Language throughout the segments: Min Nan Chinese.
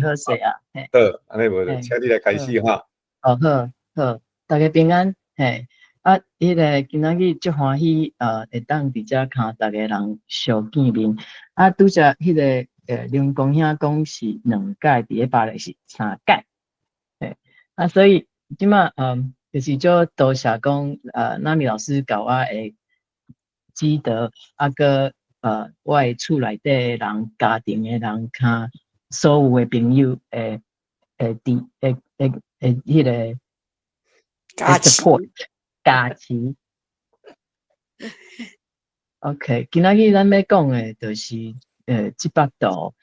好勢啊。好，按呢無就請你來開始哈。哦，好，好，大家平安，嘿。啊，彼个今仔日足歡喜，會當佇遮共逐家人相見面。啊，拄才彼个林公兄講是兩屆，佇咧巴黎是三屆。嘿，啊，所以這馬就是足多謝講，娜米老師共我的指導，啊，閣我的厝內底的人、家庭的人，佮所有的朋友的的佇的的的彼个加持 support 加持。OK，今仔日咱欲講的就是這幅圖，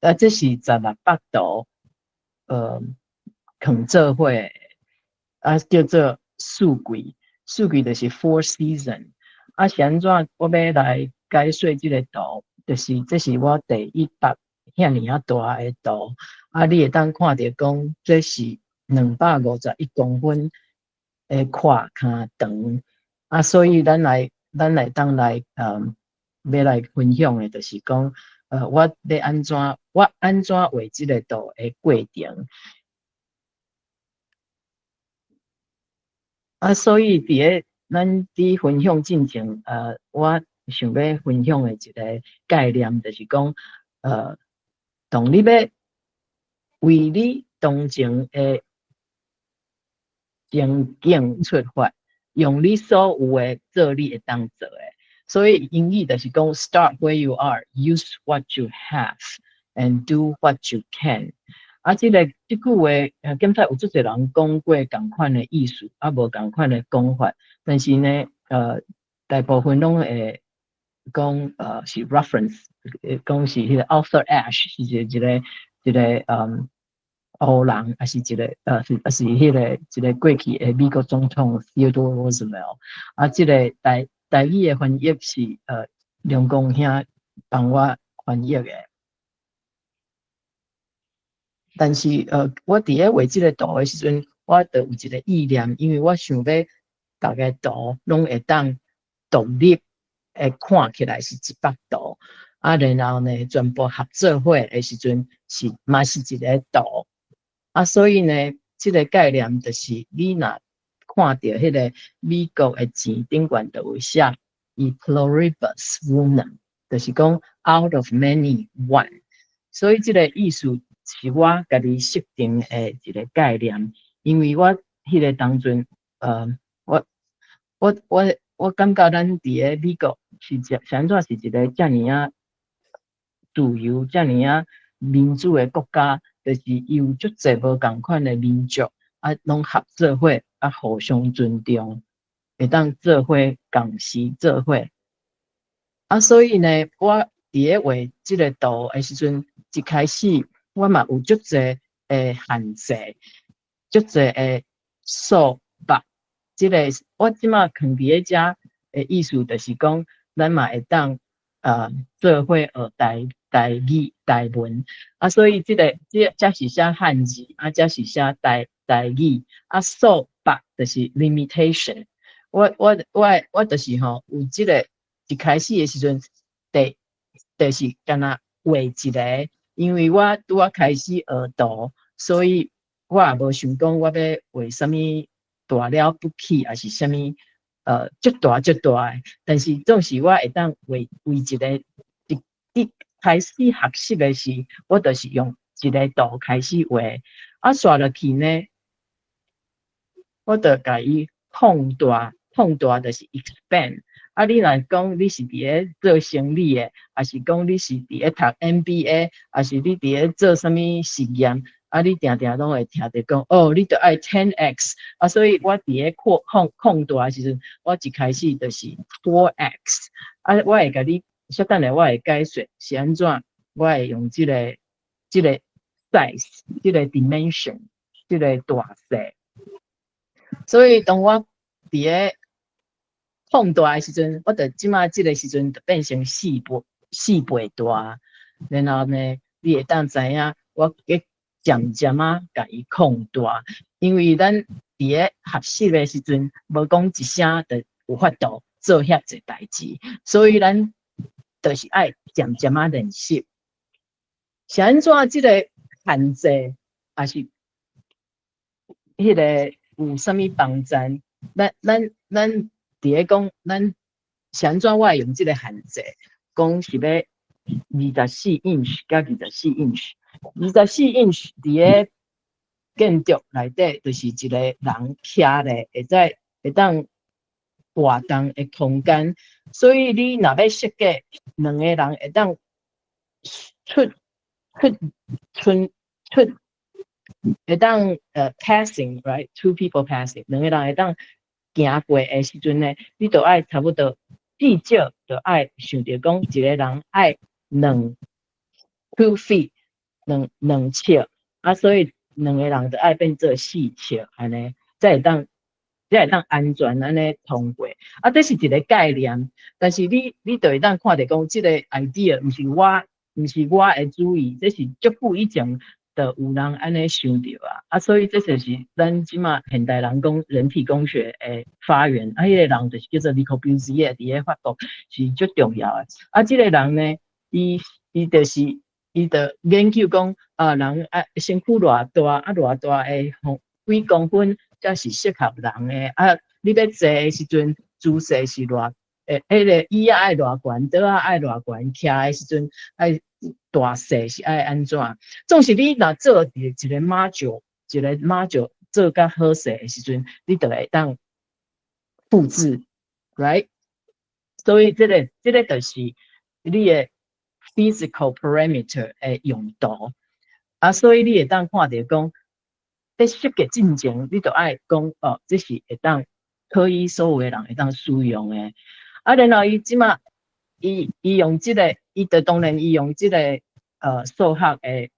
啊，這是16幅圖，囥做伙，啊，叫做四季，四季就是 four season。啊，是按怎我欲來解說這个圖，就是這是我第一幅遐爾仔大的圖，啊，你會當看著講，這是251公分的闊較長，啊，所以咱來當來，欲來分享的，就是講，我欲按怎，我按怎畫這个圖的過程。啊，所以佇咧咱佇分享進前，我想欲分享的一个概念，就是講，當你欲為你當前的情境出發，用你所有的做你會當做的。所以英語就是講，start where you are, use what you have, and do what you can。啊，這句話，敢若有足濟人講過仝款的意思，啊，無仝款的講法。但是呢，大部分攏會講，是 reference，講是彼個 Arthur Ashe 是一個黑人，抑是一個是抑是彼個一個過去的美國總統 Theodore Roosevelt。啊，這個台語的翻譯是梁公兄幫我翻譯的。但是我佇咧畫這个圖的時陣，我就有一個意念，因為我想欲逐个圖攏會當獨立，會看起來是一幅圖，啊，然後呢，全部合做伙的時陣是嘛是一个圖，啊，所以呢，這个概念就是你若看著彼个美國的錢頂懸就有寫 e pluribus unum，就是講 out of many one，所以這个意思是我家己設定的一个概念，因為我彼个當陣，我感覺咱佇咧美國是這是按怎是一个遮爾仔自由、遮爾仔民主的國家，就是伊有足濟無仝款的民族，啊，攏合做伙，啊，互相尊重，會當做伙共時做伙。啊，所以呢，我佇咧畫這个圖的時陣，一開始我嘛有足濟的限制，足濟的束縛。這个我這馬囥佇咧遮的意思，就是講，咱嘛會當做伙學台語、台文。啊，所以這个這是寫漢字，啊，這是寫台語。啊，束縛就是 limitation。我就是吼，有這个一開始的時陣，就是敢若畫一个，因為我拄仔開始學圖，所以我也無想講我欲畫啥物大了不起，抑是啥物足大足大的。但是總是我會當畫畫一个，一開始學習的時，我就是用一个圖開始畫，啊，煞落去呢，我就共伊放大，放大就是 expand。啊，你若講你是佇咧做生理的，抑是講你是佇咧讀 MBA，抑是你佇咧做啥物實驗，啊，你定定攏會聽著講，哦，你著愛 10X，啊，所以我佇咧擴放放大的時陣，我一開始就是 4X，啊，我會共你，稍等下我會解說是按怎，我會用這个 size，這个 dimension，這个大細。所以當我佇咧放大的時陣，我就這馬這个時陣就變成4倍大，然後呢，你會當知影我會漸漸仔共伊擴大，因為咱佇咧學習的時陣，無講一聲就有法度做遐濟代誌，所以咱就是愛漸漸仔練習。是按怎這个限制，抑是彼个有啥物幫贊？咱佇咧講，咱是按怎我會用這个限制？講是欲24 inch 佮24 inch，24 inch 佇咧建築內底，就是一個人徛咧會使會當活動的空間。所以你若欲設計兩个人會當出出出出會當passing，right，two people passing，兩個人會當行過的時陣呢，你就愛差不多至少就愛想著講一個人愛兩 2 feet 兩尺，啊，所以兩個人就愛變做4尺按呢，才會當安全按呢通過。啊，這是一個概念，但是你就會當看著講，這個 idea 毋是我的主意，這是足久以前就有人按呢想著啊。啊，所以這就是咱這馬現代人講人體工學的發源。啊，彼個人就是叫做 Le Corbusier，佇咧法國是足重要的。啊，這個人呢，伊就研究講啊，人啊身軀偌大，啊偌大的方幾公分才是適合人的。啊，你欲坐的時陣姿勢是偌，彼個椅仔愛偌懸，桌仔愛偌懸，徛的時陣愛大細是愛按怎？總是你若做一個 module，一個 module 做甲好勢的時陣，你就會當複製，right？所以這個就是你的 physical parameter 的用途。啊，所以你會當看著講，佇設計進前，你就愛講哦，這是會當可以所有的人會當使用的。啊，然後伊這馬，伊用這個，伊就當然伊用這個數學的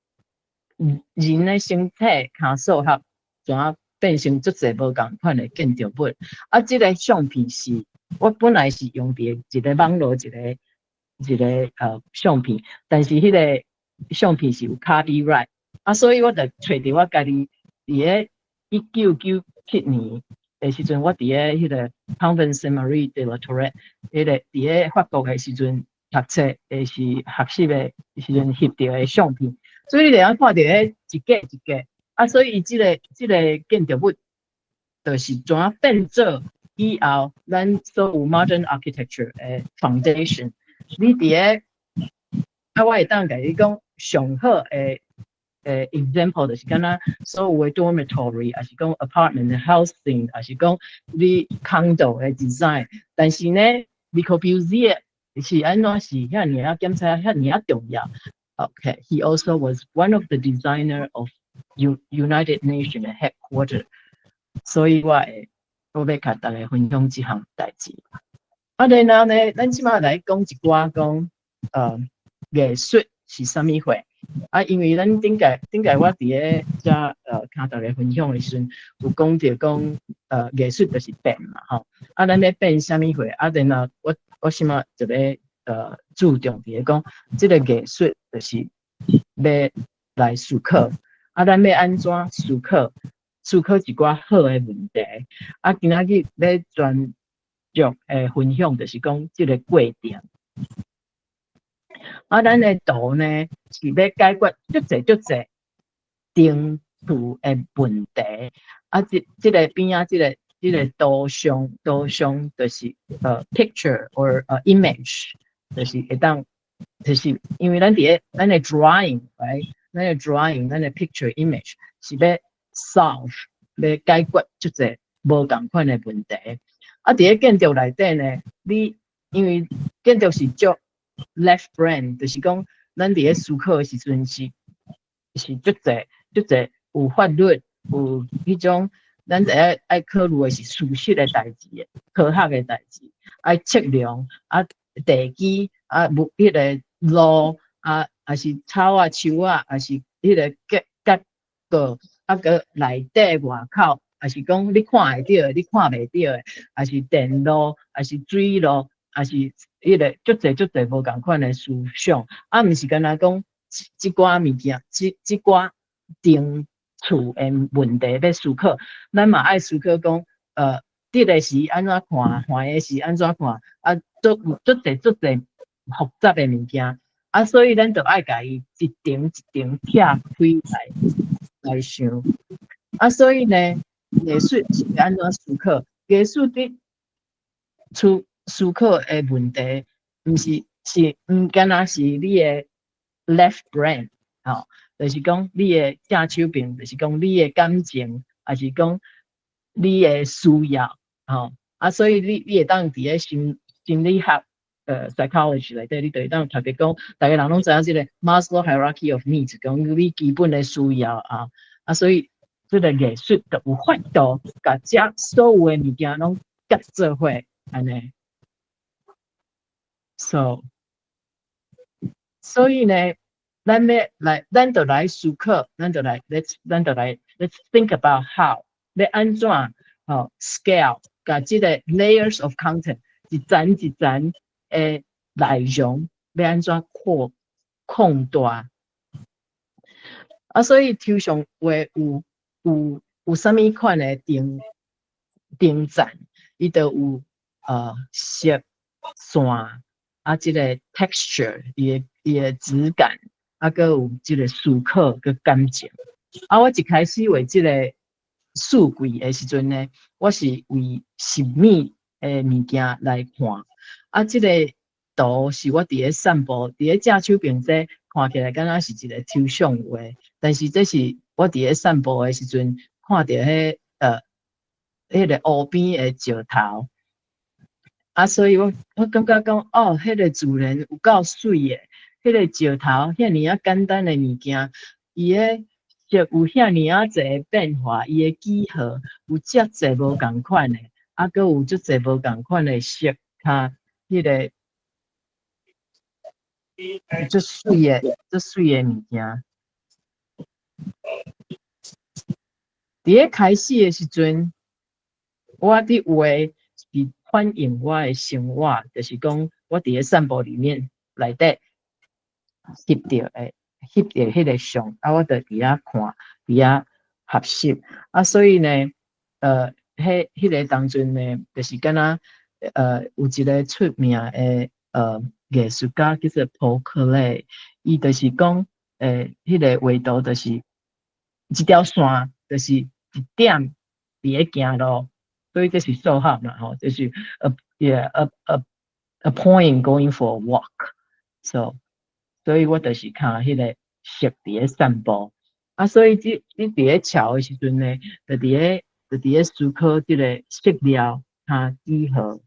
人的身體佮數學，怎啊變成足濟無仝款的建築物。啊，這個相片是我本來是用佇一個網路一個相片，但是彼個相片是有 copyright，啊，所以我就揣著我家己佇咧1997年的時陣，我佇咧彼個 Convent Sainte-Marie de la Tourette，彼個佇咧法國的時陣讀冊，的是學習的時陣翕著的相片，所以你會當看著彼一格一格，啊，所以伊這個建築物就是怎啊變做以後咱所有 modern architecture 的 foundation。你佇咧啊，我會當共你講上好的 example 就是敢若所有的 dormitory，抑是講 apartment housing，抑是講你 condo 的 design。但是呢，Le Corbusier 是按怎是遐爾仔檢查遐爾仔重要。OK，he also was one of the designer of United Nations headquarter。所以我欲共大家分享這項代誌。啊，然後呢，咱這馬來講一寡講，藝術是啥物貨？啊，因為咱頂屆我佇咧遮共大家分享的時陣，有講著講，藝術就是變嘛，吼。啊，咱咧變啥物貨？啊，然後我這馬就欲注重佇咧講，這個藝術就是欲來思考。啊，咱欲按怎思考？思考一寡好的問題。啊，今仔日欲專注的分享就是講這個過程。啊，咱的圖呢是欲解決足濟足濟定厝的問題。啊，這個邊仔這個圖像就是picture or image，就是會當，就是因為咱佇咧咱的 drawing，right？咱的 drawing，咱的 picture image 是欲 solve，欲解決足濟無仝款的問題。啊，佇咧建築內底呢，你因為建築是足 left brain，就是講咱佇咧思考的時陣是足濟足濟有法律，有彼種，咱就愛考慮的是事實的代誌的，科學的代誌，愛測量啊地基啊，無彼個路啊，抑是草啊樹啊，抑是彼個結構啊，閣內底外口，抑是講你看會著的，你看袂著的，抑是電路，抑是水路，抑是彼個足濟足濟無仝款的思想，啊，毋是干焦講這寡物件，這寡定厝的問題欲思考，咱嘛愛思考講，直的時按怎看，橫的時按怎看，啊，足足濟足濟複雜的物件，啊，啊，所以咱就愛共伊一層一層拆開來想。啊，所以呢，藝術是按怎思考？藝術佇思考的問題，毋是是毋敢若是你的 left brain，吼，就是講你的正手邊，就是講你的感情，抑是講你的需要，吼。啊，所以你會當佇咧心理學，psychology 內底，你就會當讀著講，逐个人攏知影這个 Maslow hierarchy of needs，講你基本的需要啊，啊，所以這个藝術就有法度共這所有的物件攏結做伙，按呢。So，所以呢，咱欲來，咱就來思考，咱就來，let's think about how 欲按怎吼 scale，共這个 layers of content 一層一層的內容欲按怎擴大。啊，所以抽象畫有啥物款的定層，伊就有色線啊，這个 texture，伊的質感，啊，閣有這个思考佮感情。啊，我一開始畫這个四季的時陣呢，我是為什物的物件來看。啊，這个圖是我佇咧散步，佇咧正手邊這看起來敢若是一个抽象畫，但是這是我佇咧散步的時陣看著彼个湖邊的石頭。啊，所以我感覺講，哦，彼个自然有夠媠的，彼个石頭遐爾仔簡單的物件，伊的色有遐爾仔濟變化，伊的幾何有遮濟無仝款的，啊，閣有足濟無仝款的色，較彼个足媠的物件。佇咧開始的時陣，我佇畫是反映我的生活，就是講我佇咧散步裡面內底翕著彼个相，啊，我就佇遐看，佇遐學習。啊，所以呢，彼个當陣呢，就是敢若有一个出名的藝術家叫做 Paul Klee，伊就是講，彼个畫圖就是一條線，就是一點佇咧行路，所以這是數學嘛，吼，就是 a point going for a walk，so 所以我就是看彼个色佇咧散步，啊，所以這你佇咧撨的時陣呢，就佇咧思考這个色調佮幾何，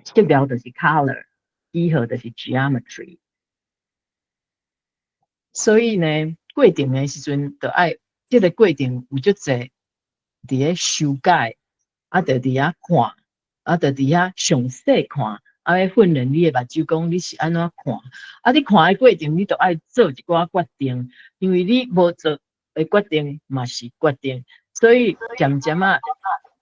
色調就是 color，幾何就是 geometry，所以呢，過程的時陣就愛，這个過程有足濟佇咧修改，啊，就佇遐看，啊，就佇遐詳細看，啊，欲訓練你的目睭，講你是按怎看，啊，你看的過程，你就愛做一寡決定，因為你無做的決定嘛是決定，所以漸漸仔，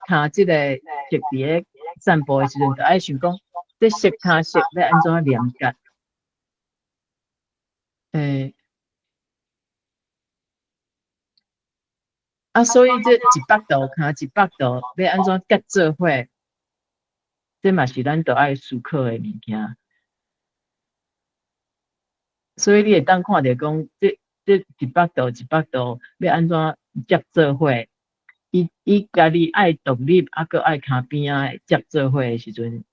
看這个色佇咧散步的時陣，就愛想講，這色佮色欲按怎連結？啊，所以這一幅圖佮一幅圖欲按怎結做伙，這嘛是咱著愛思考的物件。所以你會當看著講，這一幅圖一幅圖欲按怎接做伙？伊家己愛獨立，啊，閣愛跤邊仔接做伙的時陣，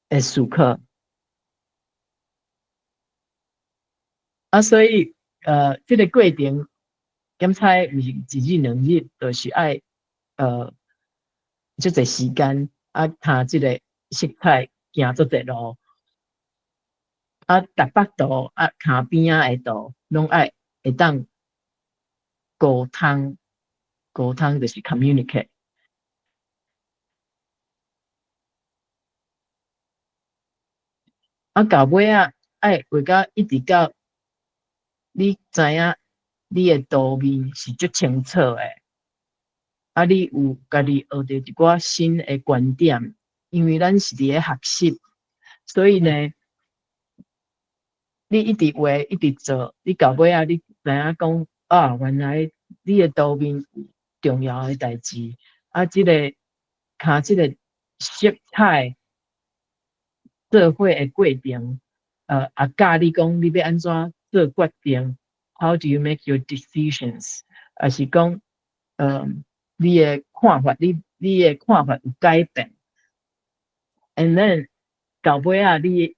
會思考。啊，所以這个過程檢採毋是一日兩日，就是愛足濟時間，啊，踏這个色彩行足濟路，啊，逐幅圖啊，跤邊仔的圖，攏愛會當溝通，溝通就是 communicate。啊，到尾仔愛畫到一直到你知影你的圖面是足清楚的，啊，你有家己學著一寡新的觀點，因為咱是佇咧學習，所以呢，你一直畫，一直做，你到尾仔你知影講啊，原來你的圖面有重要的代誌，啊，這个跤這个色彩。做伙的過程，也教你講你欲按怎做決定，How do you make your decisions？抑是講，你的看法有改變，and then 到尾仔你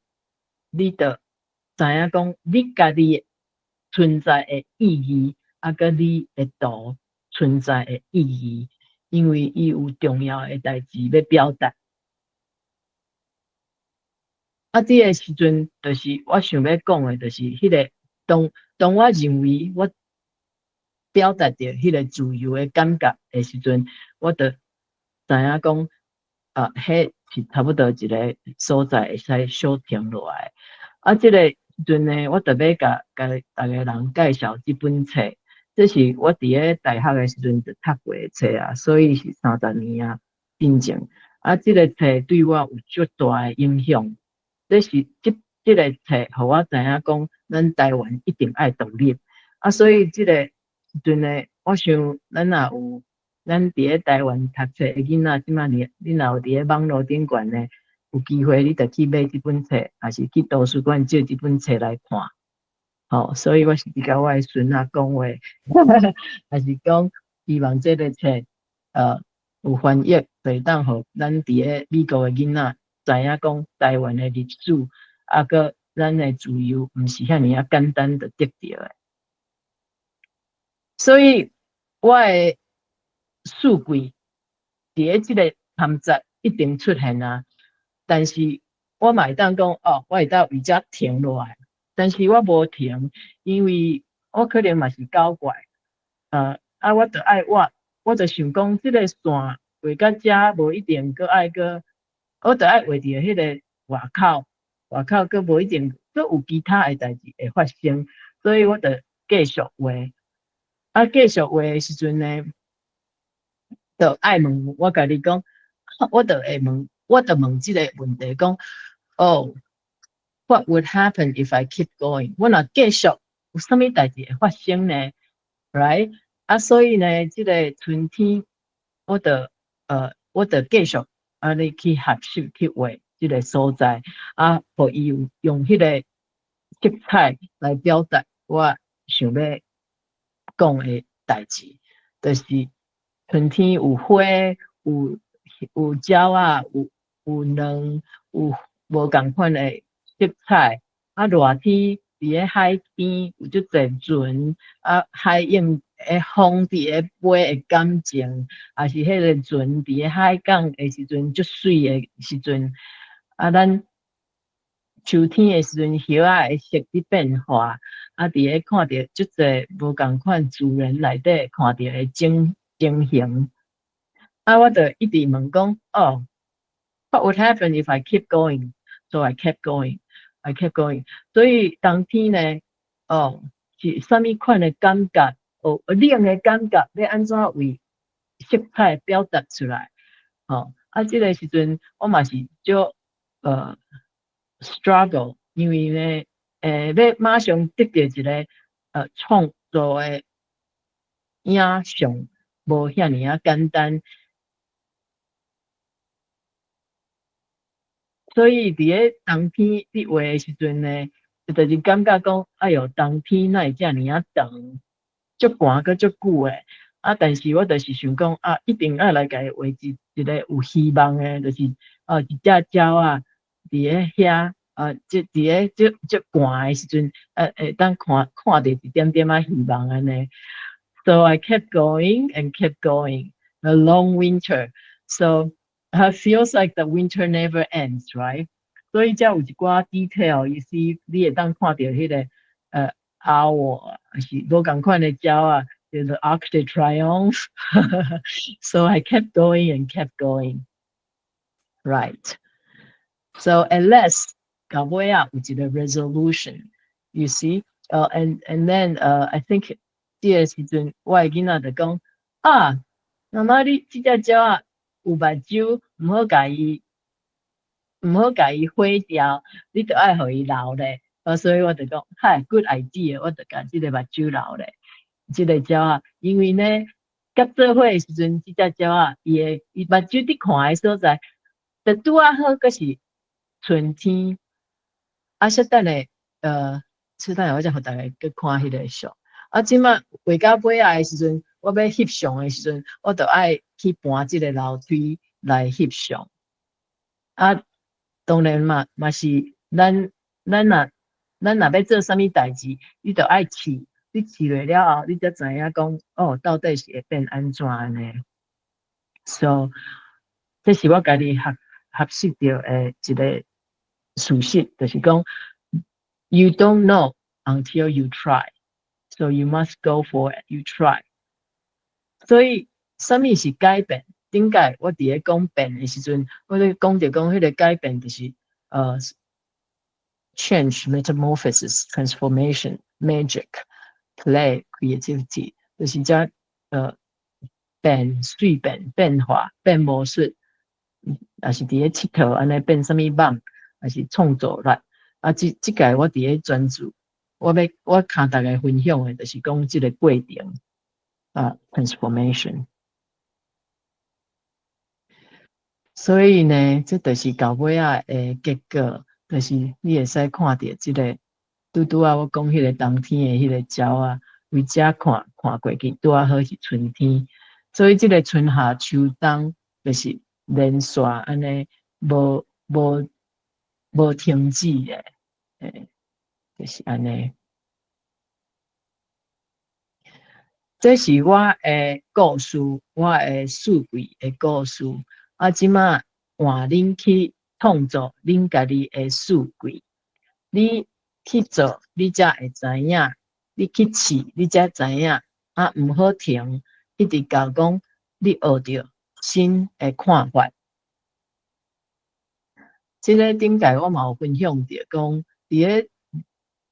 就知影講，你家己存在的意義，啊，佮你的圖存在的意義，因為伊有重要的代誌欲表達。啊，這个時陣就是我想欲講的，就是彼個當我認為我表達著彼個自由的感覺的時陣，我就知影講，啊，彼是差不多一個所在會使小停落來。啊，這个時陣呢，我特別共逐个人介紹這本冊，這是我佇咧大學的時陣就讀過的冊啊，所以是30年啊進前。啊，這个冊對我有足大的影響。這是這個冊，予我知影講，咱台灣一定愛獨立。啊，所以這個時陣呢，我想咱若有咱佇咧台灣讀冊的囡仔，這擺你若有佇咧網路頂懸呢，有機會你就去買這本冊，抑是去圖書館借這本冊來看。吼，所以我是佇共我的孫仔講話，抑是講希望這个冊，有翻譯，會當予咱佇咧美國的囡仔知影講台灣的歷史，啊，閣咱的自由毋是遐爾仔簡單就得著的。所以我的四季佇咧這个坎節一定出現啊，但是我嘛會當講哦，我會當為遮停落來，但是我無停，因為我可能嘛是搞怪，啊，我著愛畫，我就想講這个線畫到遮無一定閣愛閣，我著愛畫佇彼个外口，外口閣無一定閣有其他的代誌會發生，所以我就繼續畫。啊，繼續畫的時陣呢，就愛問我家己講，我就會問，我就問這个問題講，哦，What would happen if I keep going？我若繼續，有啥物代誌會發生呢？Right？啊，所以呢，這个春天，我就繼續按呢去學習去畫這个所在，啊，予伊有用彼个色彩來表達我想欲講的代誌，就是春天有花，有鳥仔，有卵，有無仝款的色彩。啊，熱天佇咧海邊有足濟船，啊，海湧的風佇咧飛的感情，抑是彼个船佇咧海港的時陣足媠的時陣，啊，咱秋天的時陣，葉仔的色佇變化，啊，佇咧看著足濟無仝款自然內底看著的情形。啊，我就一直問講，哦，What would happen if I keep going? So I kept going, I kept going。所以冬天呢，哦，是啥物款的感覺？哦，冷的感覺，欲按怎為色彩表達出來？吼，啊，這个時陣我嘛是足struggle，因為呢，欲馬上得著一个創作的影像，無遐爾仔簡單。所以佇咧冬天佇畫的時陣呢，就是感覺講，哎喲，冬天哪會遮爾仔長，足寒閣足久的。啊，但是我就是想講，啊，一定愛來共伊畫一个有希望的，就是哦，一隻鳥仔佇咧遐，啊，這佇咧足足寒的時陣，會當看著一點點仔希望按呢。So I kept going and kept going. The long winter. So it feels like the winter never ends, right? 所以遮有一寡 detail，意思你會當看著彼个owl，是無仝款的鳥仔，叫做 Arc de Triomphe. So I kept going and kept going. Right. So at last，到尾仔有一個 resolution. You see? And then I think 這个時陣，我的囡仔就講啊，媽媽你這隻鳥仔有目睭，毋好共伊毀掉，你著愛予伊留咧。啊，所以我就講，嗨，good idea，我就共這个目睭留咧。這個鳥仔，因為呢，佮做伙的時陣，這隻鳥仔伊的伊目睭佇看的所在，就拄仔好，閣是春天。啊，說等下，稍等下，我才予大家閣看彼个相。啊，這馬畫到尾仔的時陣，我欲翕相的時陣，我就愛去盤這个樓梯來翕相。啊，當然嘛，嘛是咱若欲做啥物代誌，你就愛試，你試落了後，你才知影講，哦，到底是會變按怎按呢？So，這是我家己學習著的一个事實，就是講，You don't know until you try, so you must go for it. You try。所以，啥物是改變？頂擺我佇咧講變的時陣，我咧講著講彼个改變就是change, metamorphosis, transformation, magic, play, creativity，就是這變、媠變、變化、變魔術，抑是佇咧𨑨迌按呢變啥物夢，抑是創造力。啊，這這屆我佇咧專注，我欲我共大家分享的，就是講這个過程啊，transformation。所以呢，這就是到尾仔的結果，就是你會使看著這个拄拄仔我講彼个冬天的彼个鳥仔，為遮看看過去，拄仔好是春天。所以這个春夏秋冬就是連續按呢，無停止的，就是按呢。這是我的故事，我的四季的故事。啊，這馬換恁去創造恁家己的四季。你去做，你才會知影；你去試，你才知影。啊，毋好停，一直到講你學著新的看法。這个頂擺我嘛有分享著，講佇咧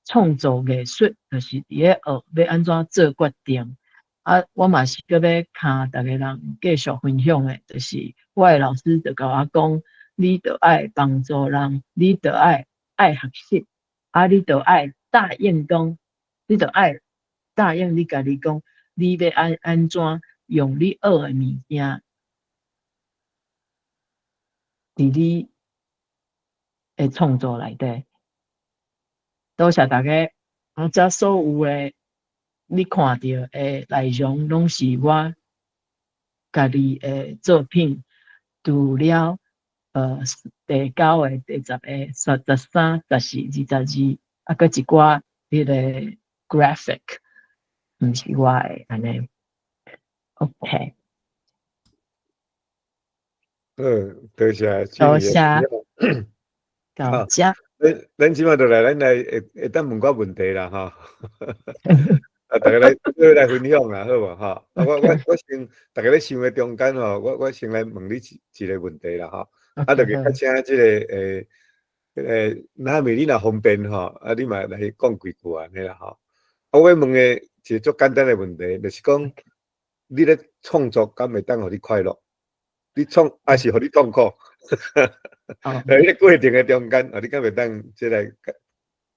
創造藝術，就是佇咧學欲按怎做決定。啊，我嘛是閣欲共逐个人繼續分享的，就是我的老師就共我講，你著愛幫助人，你著愛愛學習，啊，你著愛答應講，你著愛答應你家己講，你欲按怎用你學的物件，佇你的創作內底。多謝大家，啊，這所有的你看著的內容，攏是我家己的作品，除了第九个、第10个、13、14、22，啊，閣一寡彼个 graphic，毋是我的按呢。OK。好，多謝。多謝。到遮。咱這馬就來，咱來會當問寡問題啦，吼。啊，大家來做伙來分享啦，好無吼？啊，我先，逐家咧想的中間吼，我先來問你一個問題啦，吼。啊，就較請這个那米你若方便吼，啊，你嘛來講幾句按呢啦，吼。啊，我欲問的一個足簡單的問題，就是講你咧創作敢會當予你快樂？你創抑是予你痛苦？佇彼個過程的中間，啊，你敢會當這來共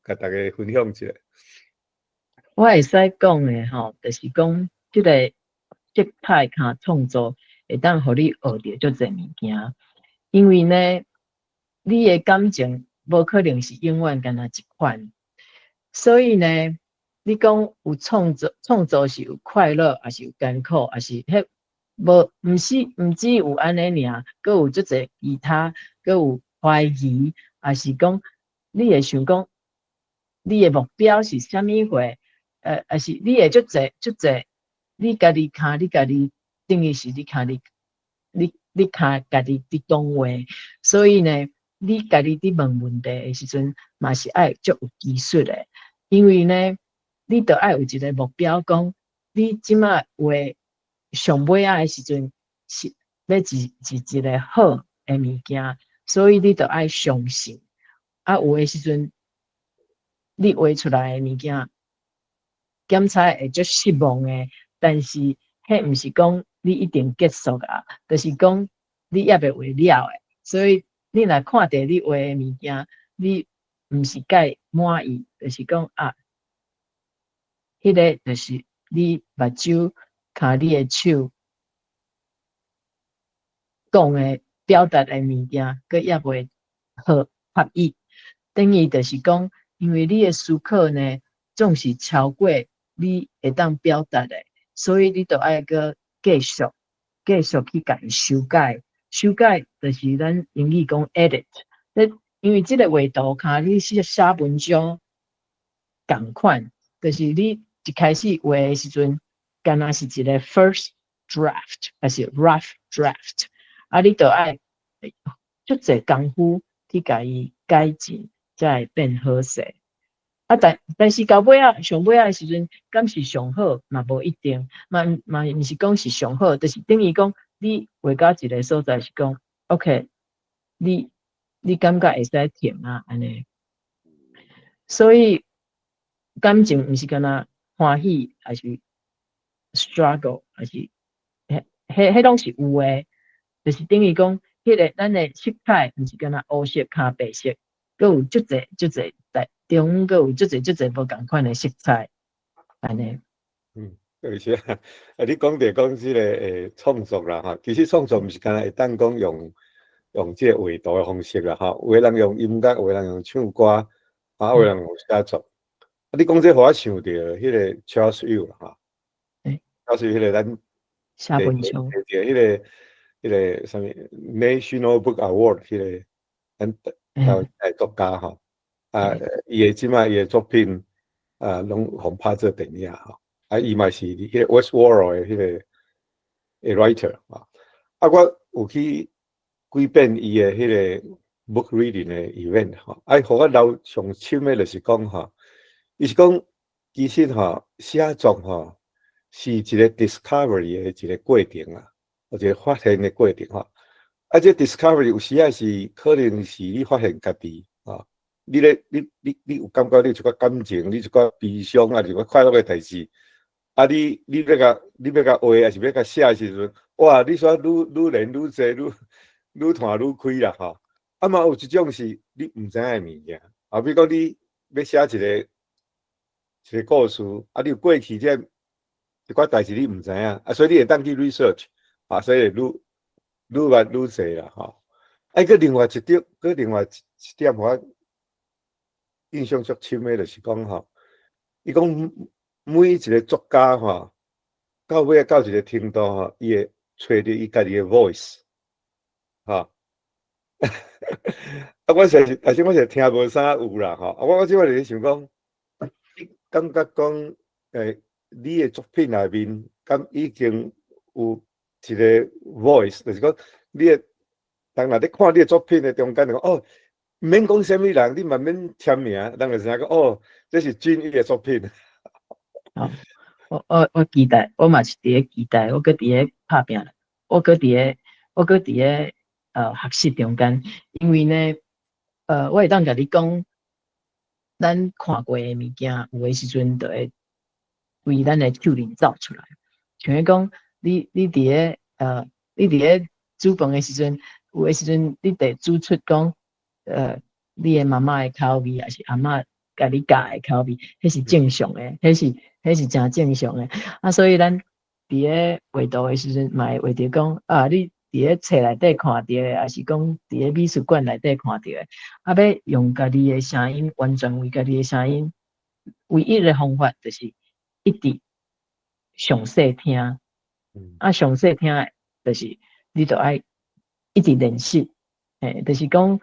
逐家分享一下？我會使講的吼，就是講這个色彩佮創作會當予你學著足濟物件，因為呢，你的感情無可能是永遠敢若一款，所以呢，你講有創作，創作是有快樂，抑是有艱苦，抑是彼無，毋是毋只有按呢爾，閣有足濟其他，閣有懷疑，抑是講你會想講，你的目標是啥物貨？抑是你會足濟足濟，你家己共你家己，等於是你共你，你共家己佇講話，所以呢，你家己佇問問題的時陣，嘛是愛足有技術的，因為呢，你著愛有一個目標，講你這馬畫上尾仔的時陣是欲是一個好的物件，所以你著愛相信。啊，有的時陣你畫出來的物件，檢查會足失望的，但是彼毋是講你一定結束啊，就是講你猶未畫了的，所以你若看著你畫的物件，你毋是蓋滿意，就是講啊，彼个就是你目睭共你的手講的表達的物件，閣猶未好，合一，等於就是講，因為你的思考呢，總是超過你會當表達的，所以你就愛閣繼續繼續去共伊修改，修改就是咱英語講 edit。你因為這個畫圖佮你寫寫文章仝款，就是你一開始畫的時陣，敢若是一個 first draft，抑是 rough draft，啊，你就愛足濟工夫去共伊改進，才會變好勢。啊，但是到尾仔上尾仔的時陣，敢是上好嘛無一定，嘛嘛毋是講是上好，就是等於講你畫到一個所在是講，OK，你感覺會使停啊，按呢。所以感情毋是干焦歡喜，抑是 struggle，抑是彼彼彼攏是有的，就是等於講，彼個咱的色彩毋是干焦烏色加白色，閣有足濟足濟在中，閣有足濟足濟無仝款的色彩，按呢。嗯，對是啊，啊，你講著講這個創作啦吼，其實創作毋是干焦會當講用這個畫圖的方式啦吼，有的人用音樂，有的人用唱歌，啊，有的人用寫作。啊，你講這予我想著彼個 Charles Yu 啦吼，Charles Yu 彼個咱寫文章，對，彼個啥物 National Book Award 彼個咱台灣的作家吼，啊，伊的這擺伊的作品啊，攏予拍做電影吼，啊，伊嘛是彼個 Westworld 的彼個 writer 啊，啊，我有去幾遍伊的彼個 book reading 的 event 吼，啊，予我留上深的就是講吼，伊是講其實吼寫作吼是一個 discovery 的一個過程啊，或者發現的過程吼。啊，這 discovery 有時仔是可能是你發現家己吼，你咧你有感覺你有一寡感情，你一寡悲傷啊，一寡快樂的代誌，啊，你欲共畫，抑是欲共寫的時陣，哇，你煞愈愈練愈濟，愈愈湠愈開啦吼。啊嘛有一種是你毋知影的物件，啊，比如講你欲寫一個故事，啊，你有過去這一寡代誌你毋知影，啊，所以你會當去 research，啊，所以會愈愈挖愈濟啦吼。啊，閣另外一點，閣另外一點，我印象足深的，就是講吼，伊講每一個作家吼，到尾到一個程度吼，伊會揣著伊家己的 voice，吼。啊，我實是，但是我是聽無啥有啦吼。啊，我這擺就是想講，你感覺講，你的作品內面，敢已經有一個 voice，就是講，你的人若咧看你的作品的中間，就講哦，毋免講啥物人，你嘛免簽名，人就知影講哦，這是俊逸的作品。好，我期待，我嘛是佇咧期待，我閣佇咧拍拚，我閣佇咧學習中間，因為呢，我會當共你講，咱看過的物件，有的時陣就會為咱的手裡走出來。像講，你佇咧煮飯的時陣，有的時陣你得煮出講，你的媽媽的口味，抑是阿嬤共你教的口味，彼是正常的，彼是誠正常的。啊，所以咱佇咧畫圖的時陣，嘛會畫著講，啊，你佇咧冊內底看著的，抑是講佇咧美術館內底看著的，啊，欲用家己的聲音，完全為家己的聲音，唯一的方法就是一直詳細聽。啊，詳細聽的，就是你著愛一直練習，嘿，就是講，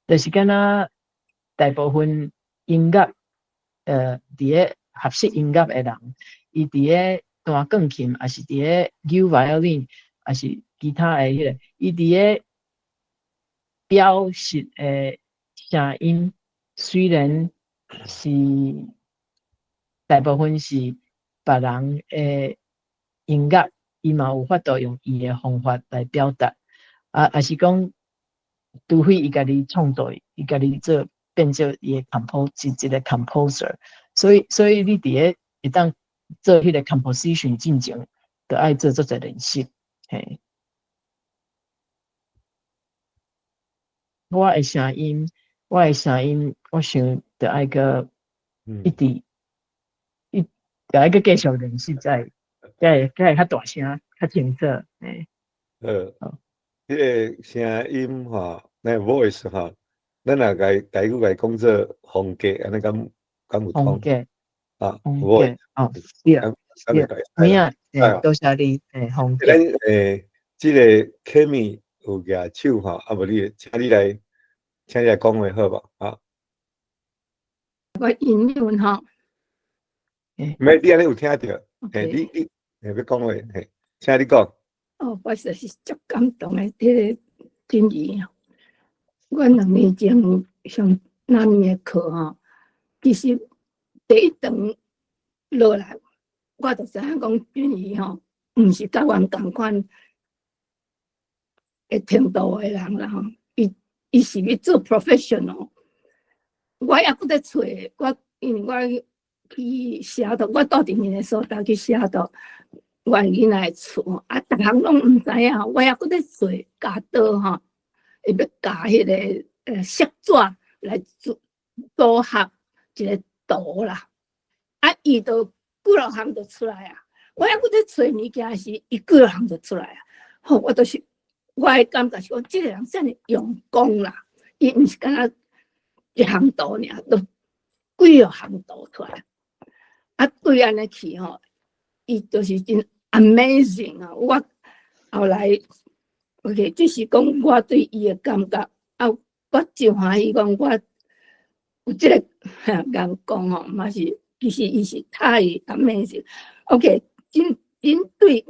就是敢若大部分音樂，佇咧學習音樂的人，伊佇咧彈鋼琴，抑是佇咧扭 violin，抑是其他的彼個，伊佇咧表述的聲音，雖然是大部分是別人的音樂，伊嘛有法度用伊的方法來表達，啊，抑是講，除非伊家己創作，伊家己做變做伊的 compose 一個 composer，所以你佇咧會當做彼個 composition 進前，著愛做足濟練習，嘿。我的聲音，我想著愛閣一直一著愛閣繼續練習，才會較大聲、較清楚，嘿。好，彼個聲音吼，那 voice 吼，咱若共台語共講做風格，按呢敢有通？風格。啊，風格哦，對對，有影，多謝你，風格。咱這個 Kami 有舉手吼，啊無你，請你來講話好無？啊。我英文吼。沒，你按呢有聽著？你欲講話，請你講。哦，我實在是足感動的，彼個真義。我2年前上那年的課吼，其實第一堂落來，我就知影講君怡吼，毋是佮阮仝款的程度的人啦吼。伊是欲做 professional，我猶閣咧揣，我因為我去寫到，我住佇𪜶的所在去寫到，阮囡仔的厝，啊，逐項攏毋知影，我猶閣咧揣鉸刀吼，會欲鉸彼個色紙來組合一個圖啦。啊，伊就幾落項就出來啊！我猶閣咧揣物件時，伊幾落項就出來啊！吼，我就是我的感覺是講，這個人遮爾用功啦，伊毋是干焦一項圖爾，都幾落項圖出來。啊，對按呢去吼，伊就是真 amazing 啊！我後來，OK，這是講我對伊的感覺啊，我真歡喜講我有這個眼光吼，嘛是其實伊是太 amazing。OK，針針對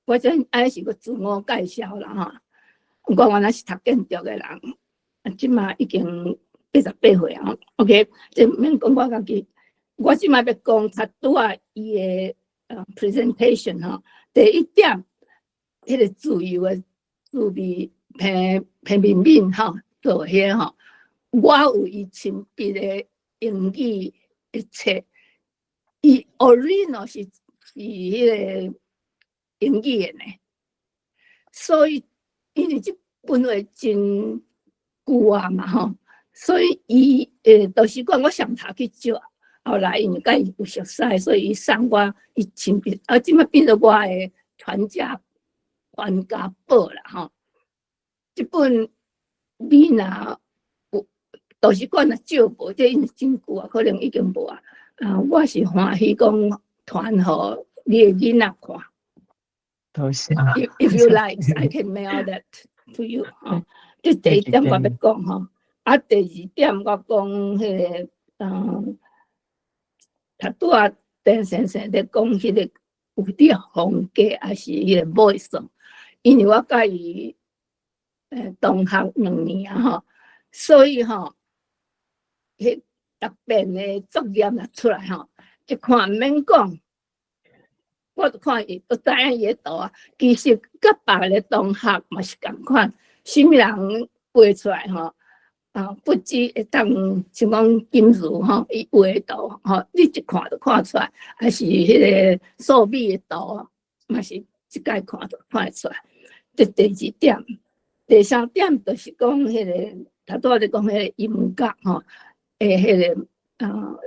我這愛是個自我介紹啦吼。我原來是讀建築的人，啊，這馬已經88歲啊。OK，這免講我家己，我這馬欲講較拄仔伊的presentation 吼。第一點，彼個自由的滋味彭彭敏敏吼做彼個吼，我有伊親筆的英語的冊，伊 original 是彼個英語的呢，所以因為這本話真舊啊嘛吼，所以伊圖書館我上頭去借，後來因為佮伊有熟似，所以伊送我伊親筆，啊，這馬變做我的傳家傳家寶啦吼。這本你若有圖書館若借無，這因為真舊啊，可能已經無啊。啊，我是歡喜講傳予你的囡仔看。多謝。 If you like, I can mail that to you。吼，這第一點我欲講吼，啊，第二點我講彼個，頭拄仔鄧先生咧講彼個有啲風格，還是彼個 voice，因為我佮伊同學2年啊吼，所以吼，彼特別的作業若出來吼，一看毋免講，我就看伊，都知影伊的圖啊。其實佮別个同學嘛是仝款，啥物人畫出來吼，啊，不止會當像講金如吼，伊畫的圖吼，你一看就看出來，還是彼個數美的圖，嘛是一概看就看會出來。這第二點，第三點就是講彼個，頭拄仔咧講彼個音樂吼，彼個啊，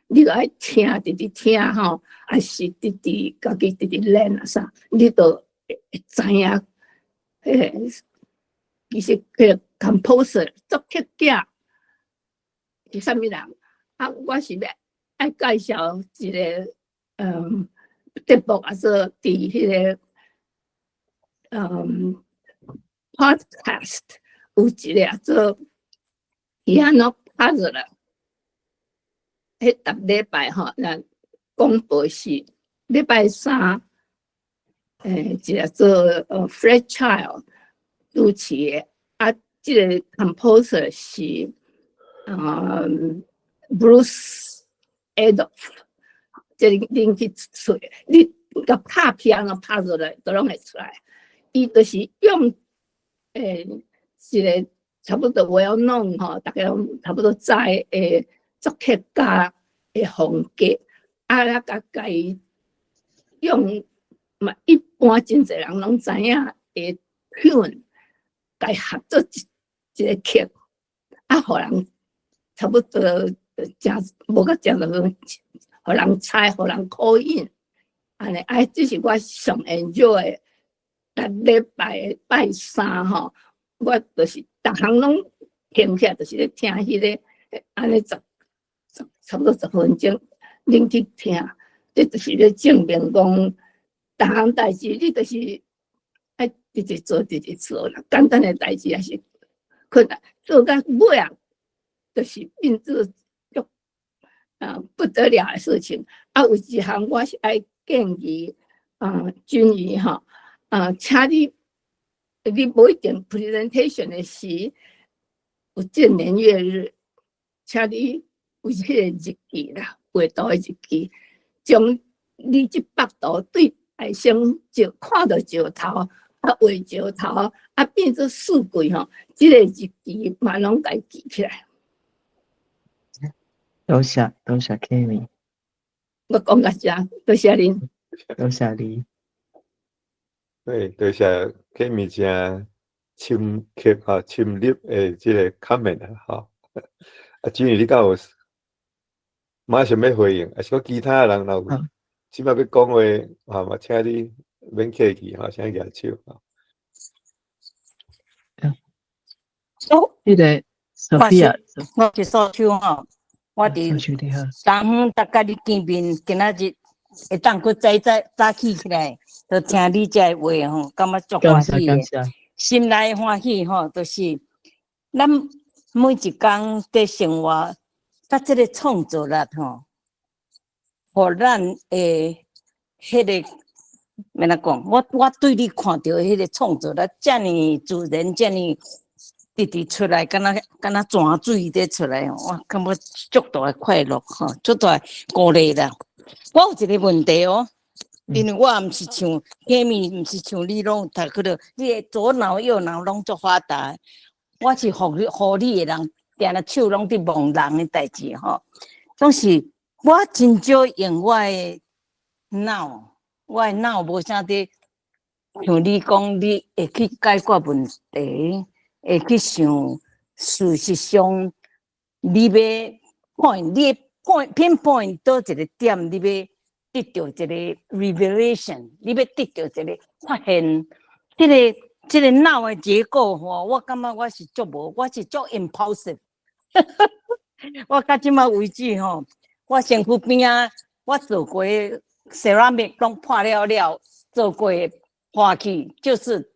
你著愛聽，直直聽吼，還是直直家己直直練啊啥，你著會知影。彼個其實彼個 composer 作曲家是啥物人？啊，我是欲愛介紹一個節目啊，做佇彼個podcast 有一個啊做 Piano Puzzler，彼逐禮拜吼，咱廣播是禮拜三，一個做Fred Child 主持的，啊，這個 composer 是Bruce Adolphe，這個恁去揣，你共拍 piano puzzler 都攏會出來。伊就是用一個差不多我要弄吼，逐家攏差不多知的作曲家的風格，啊，啊，共伊用嘛，一般真濟人攏知影的 tune，共伊合做一個曲，啊，予人差不多誠無甲誠落去，予人猜，予人 call in，按呢，啊，這是我上 enjoy 的。逐禮拜拜三吼，我就是逐逐項攏停起來，就是咧聽彼個按呢十差不多10分鐘，恁去聽，這就是咧證明講，逐項代誌你就是愛直直做，直直做啦。簡單的代誌也是困難，做到尾仔，就是變做足不得了的事情。啊，有一項我是愛建議君怡吼，請你，你無一定 presentation 的時，有這年月日，請你有彼個日記啦，畫圖的日記，將你這幅圖對愛先石看著石頭，啊畫石頭，啊變做四季吼，這個日記嘛攏共記起來。多謝多謝 Kimi。我講到遮，多謝恁。多謝你。對，多謝 Kimi 真深刻哈、深入的這個 comment 啊，吼。啊，君怡，你敢有馬上欲回應，抑是講其他的人若有這擺欲講話，哈嘛，請你免客氣哈，請舉手哈。哦，彼個 Sophia，我是素秋吼，我佇東方逐佮你見面，今仔日會當閣早早早起起來，就聽你這个話吼，感覺足歡喜的。心內歡喜吼，就是咱每一工佇生活，佮這个創造力吼，予咱的彼个欲按怎講？我對你看著彼個創造力遮爾自然，遮爾直直出來，敢若泉水佇出來，我感覺足大的快樂吼，足大鼓勵啦。我有一個問題哦，因為我毋是像 Kimi，毋是像你攏讀去了，你的左腦右腦攏足發達。我是護理的人，定定手攏佇摸人的代誌吼，總是我真少用我的腦，我的腦無啥佇像你講，你會去解決問題，會去想事實上，你欲 point，你的 point pinpoint 佗一個點，你欲得著一個 revelation，你欲得著一個發現，這個腦的結構吼，我感覺我是足無，我是足 impulsive。我到這擺為止吼，我身軀邊仔，我做過 ceramic 攏破了了，做過破去，就是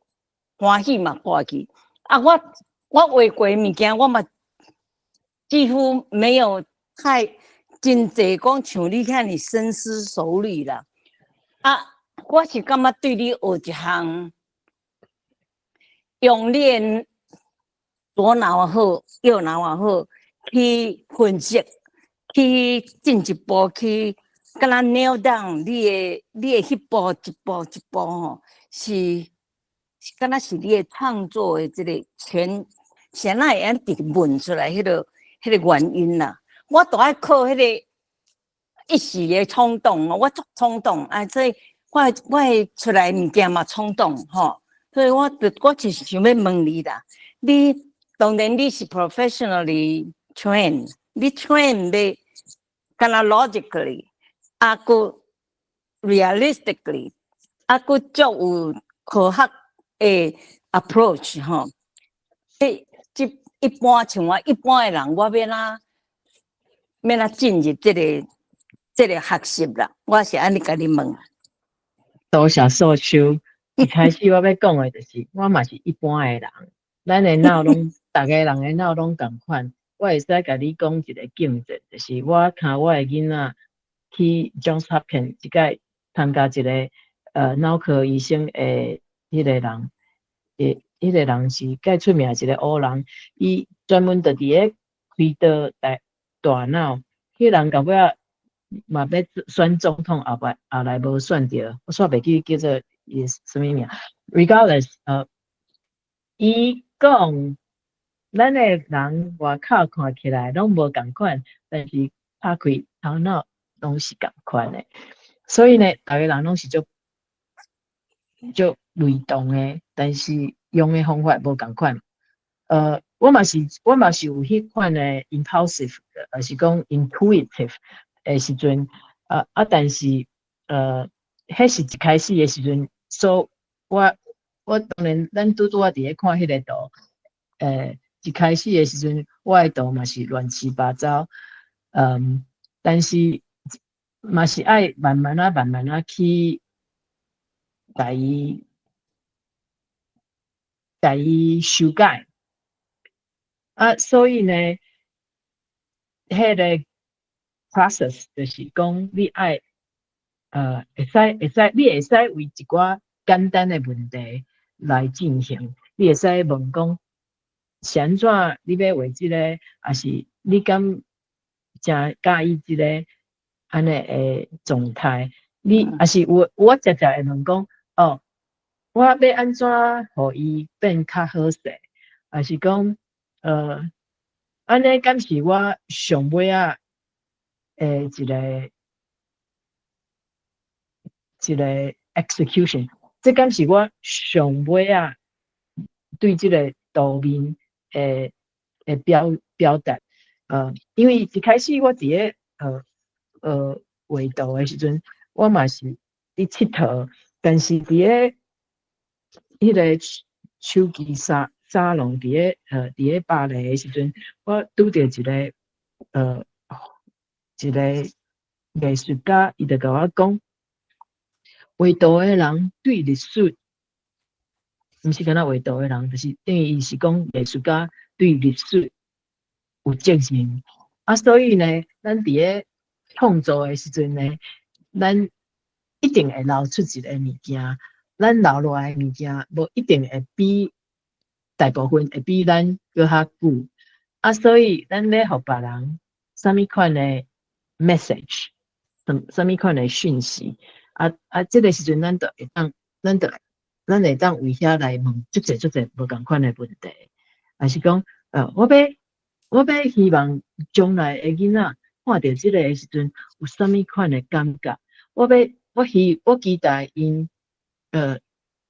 歡喜嘛破去。啊，我畫過物件，我嘛幾乎沒有太真濟講像你遐爾深思熟慮啦。啊，我是感覺對你學一項，用你的左腦也好，右腦也好，去分析，去進一步去，敢若 nail down 你的彼步一步一步吼，是敢若是你的創作的這個全，啥會按直問出來彼個原因啦。我都愛靠彼個一時的衝動，我足衝動啊，所以我會出來物件嘛衝動吼，所以我就是想欲問你啦，你當然你是 professionally trained，你 train 的敢若 logically，啊，閣 realistically，啊，閣足有科學的 approach 吼。這一般像我一般的人，我欲按怎欲按怎進入這個學習啦？我是按呢共你問。多謝素秋。一開始我欲講的就是，我嘛是一般的人，咱的腦攏，逐個人的腦攏仝款。我會使共你講一個見證，就是我牽我的囡仔去 Johns Hopkins 這擺參加一個腦科醫生的彼個人，彼個人是蓋出名一個烏人，伊專門就佇咧開刀大腦，彼個人到尾仔嘛欲選總統，後來無選著，我煞袂記叫做伊啥物名。Regardless，伊講咱的人外口看起來攏無仝款，但是拍開頭腦攏是仝款的。所以呢，逐个人攏是足足雷同的，但是用的方法無仝款。我嘛是有彼款的 impulsive，抑是講 intuitive 的時陣，啊，但是彼是一開始的時陣，所以我當然咱拄拄仔佇咧看彼個圖，一開始的時陣，我的圖嘛是亂七八糟，但是嘛是愛慢慢仔、慢慢仔去共伊修改。啊，所以呢，彼個 process 就是講你愛，會使，你會使為一寡簡單的問題來進行，你會使問講，是按怎你欲畫這个，抑是你敢誠佮意這个按呢的狀態？你抑是有我常常會問講，哦，我欲按怎予伊變較好勢？抑是講，按呢敢是我上尾仔的一個 execution，這敢是我上尾仔對這個圖面的表達？因為一開始我佇咧畫圖的時陣，我嘛是佇𨑨迌，但是佇咧彼個手機沙龍佇咧巴黎的時陣，我拄著一個藝術家，伊就共我講，畫圖的人對歷史，毋是干焦畫圖的人，就是等於伊是講藝術家對歷史有責任。啊，所以呢，咱佇咧創作的時陣呢，咱一定會留出一個物件，咱留落來的物件，無一定會比大部分會比咱閣較久。啊，所以咱欲予別人啥物款的 message，啥物款的訊息？啊啊，這个時陣咱會當為遐來問足濟足濟無仝款的問題，抑是講，我欲希望將來的囡仔看著這个的時陣有啥物款的感覺？我期待𪜶，佇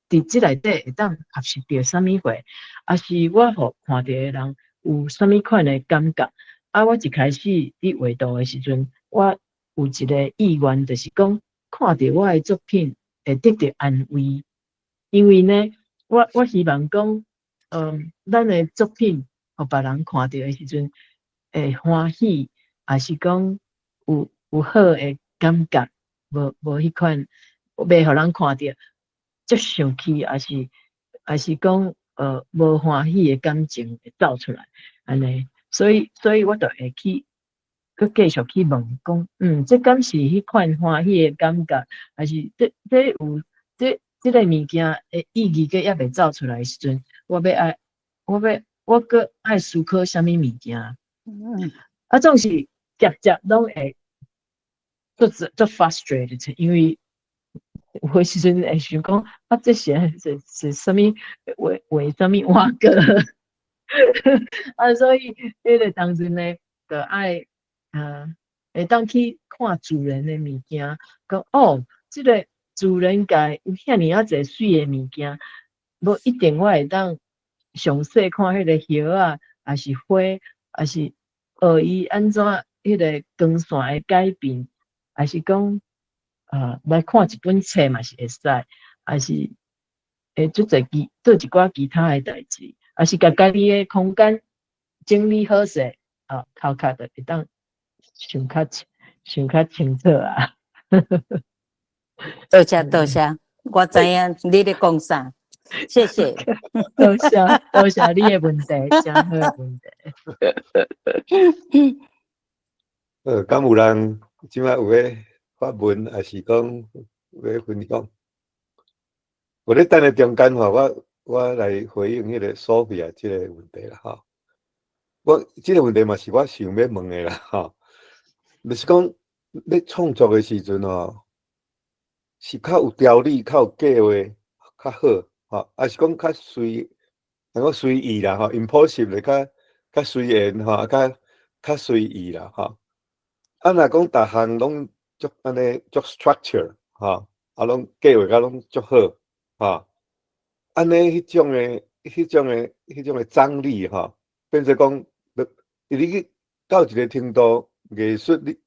這內底會當學習著啥物貨，抑是我予看著的人有啥物款的感覺？啊，我一開始佇畫圖的時陣，我有一個意願，就是講看著我的作品會得著安慰，因為呢，我希望講，咱的作品予別人看著的時陣會歡喜，抑是講有好的感覺，無彼款袂予人看著足生氣，抑是講無歡喜的感情會走出來，按呢，所以我就會去閣繼續去問講，這敢是彼款歡喜的感覺，抑是這有這個物件的意義閣猶未走出來的時陣，我欲閣愛思考啥物物件？啊，總是常常攏會足足 frustrated，因為有的時陣會想講，啊，這是啥物畫畫啥物碗糕？啊，所以彼个當陣呢，就愛會當去看自然的物件，講哦，這个自然界有遐爾仔濟媠的物件，無一定我會當詳細看彼个葉仔，抑是花，抑是學伊按怎彼个光線的改變，抑是講來看一本冊嘛是會使，抑是會足濟其做一寡其他的代誌，抑是共家己的空間整理好勢，啊，頭殼就會當想較清楚啊。多謝多謝，我知影你咧講啥，謝謝。多謝多謝你的問題，誠好的問題。敢有人這擺有咧發問，抑是講有咧分享？我咧等下中間吼，我來回應彼個 Sophia 這個問題啦吼。我這個問題嘛是我想欲問的啦吼，就是講咧創作的時陣吼，是較有條理、較有計劃較好，吼，抑是講較隨，若講隨意啦吼，impulsive 的較隨緣吼，較隨意啦吼。啊，若講逐項攏足按呢足 structure 吼，啊，攏計劃甲攏足好，吼，按呢彼種的張力吼，變做講，你去到一个程度，藝術你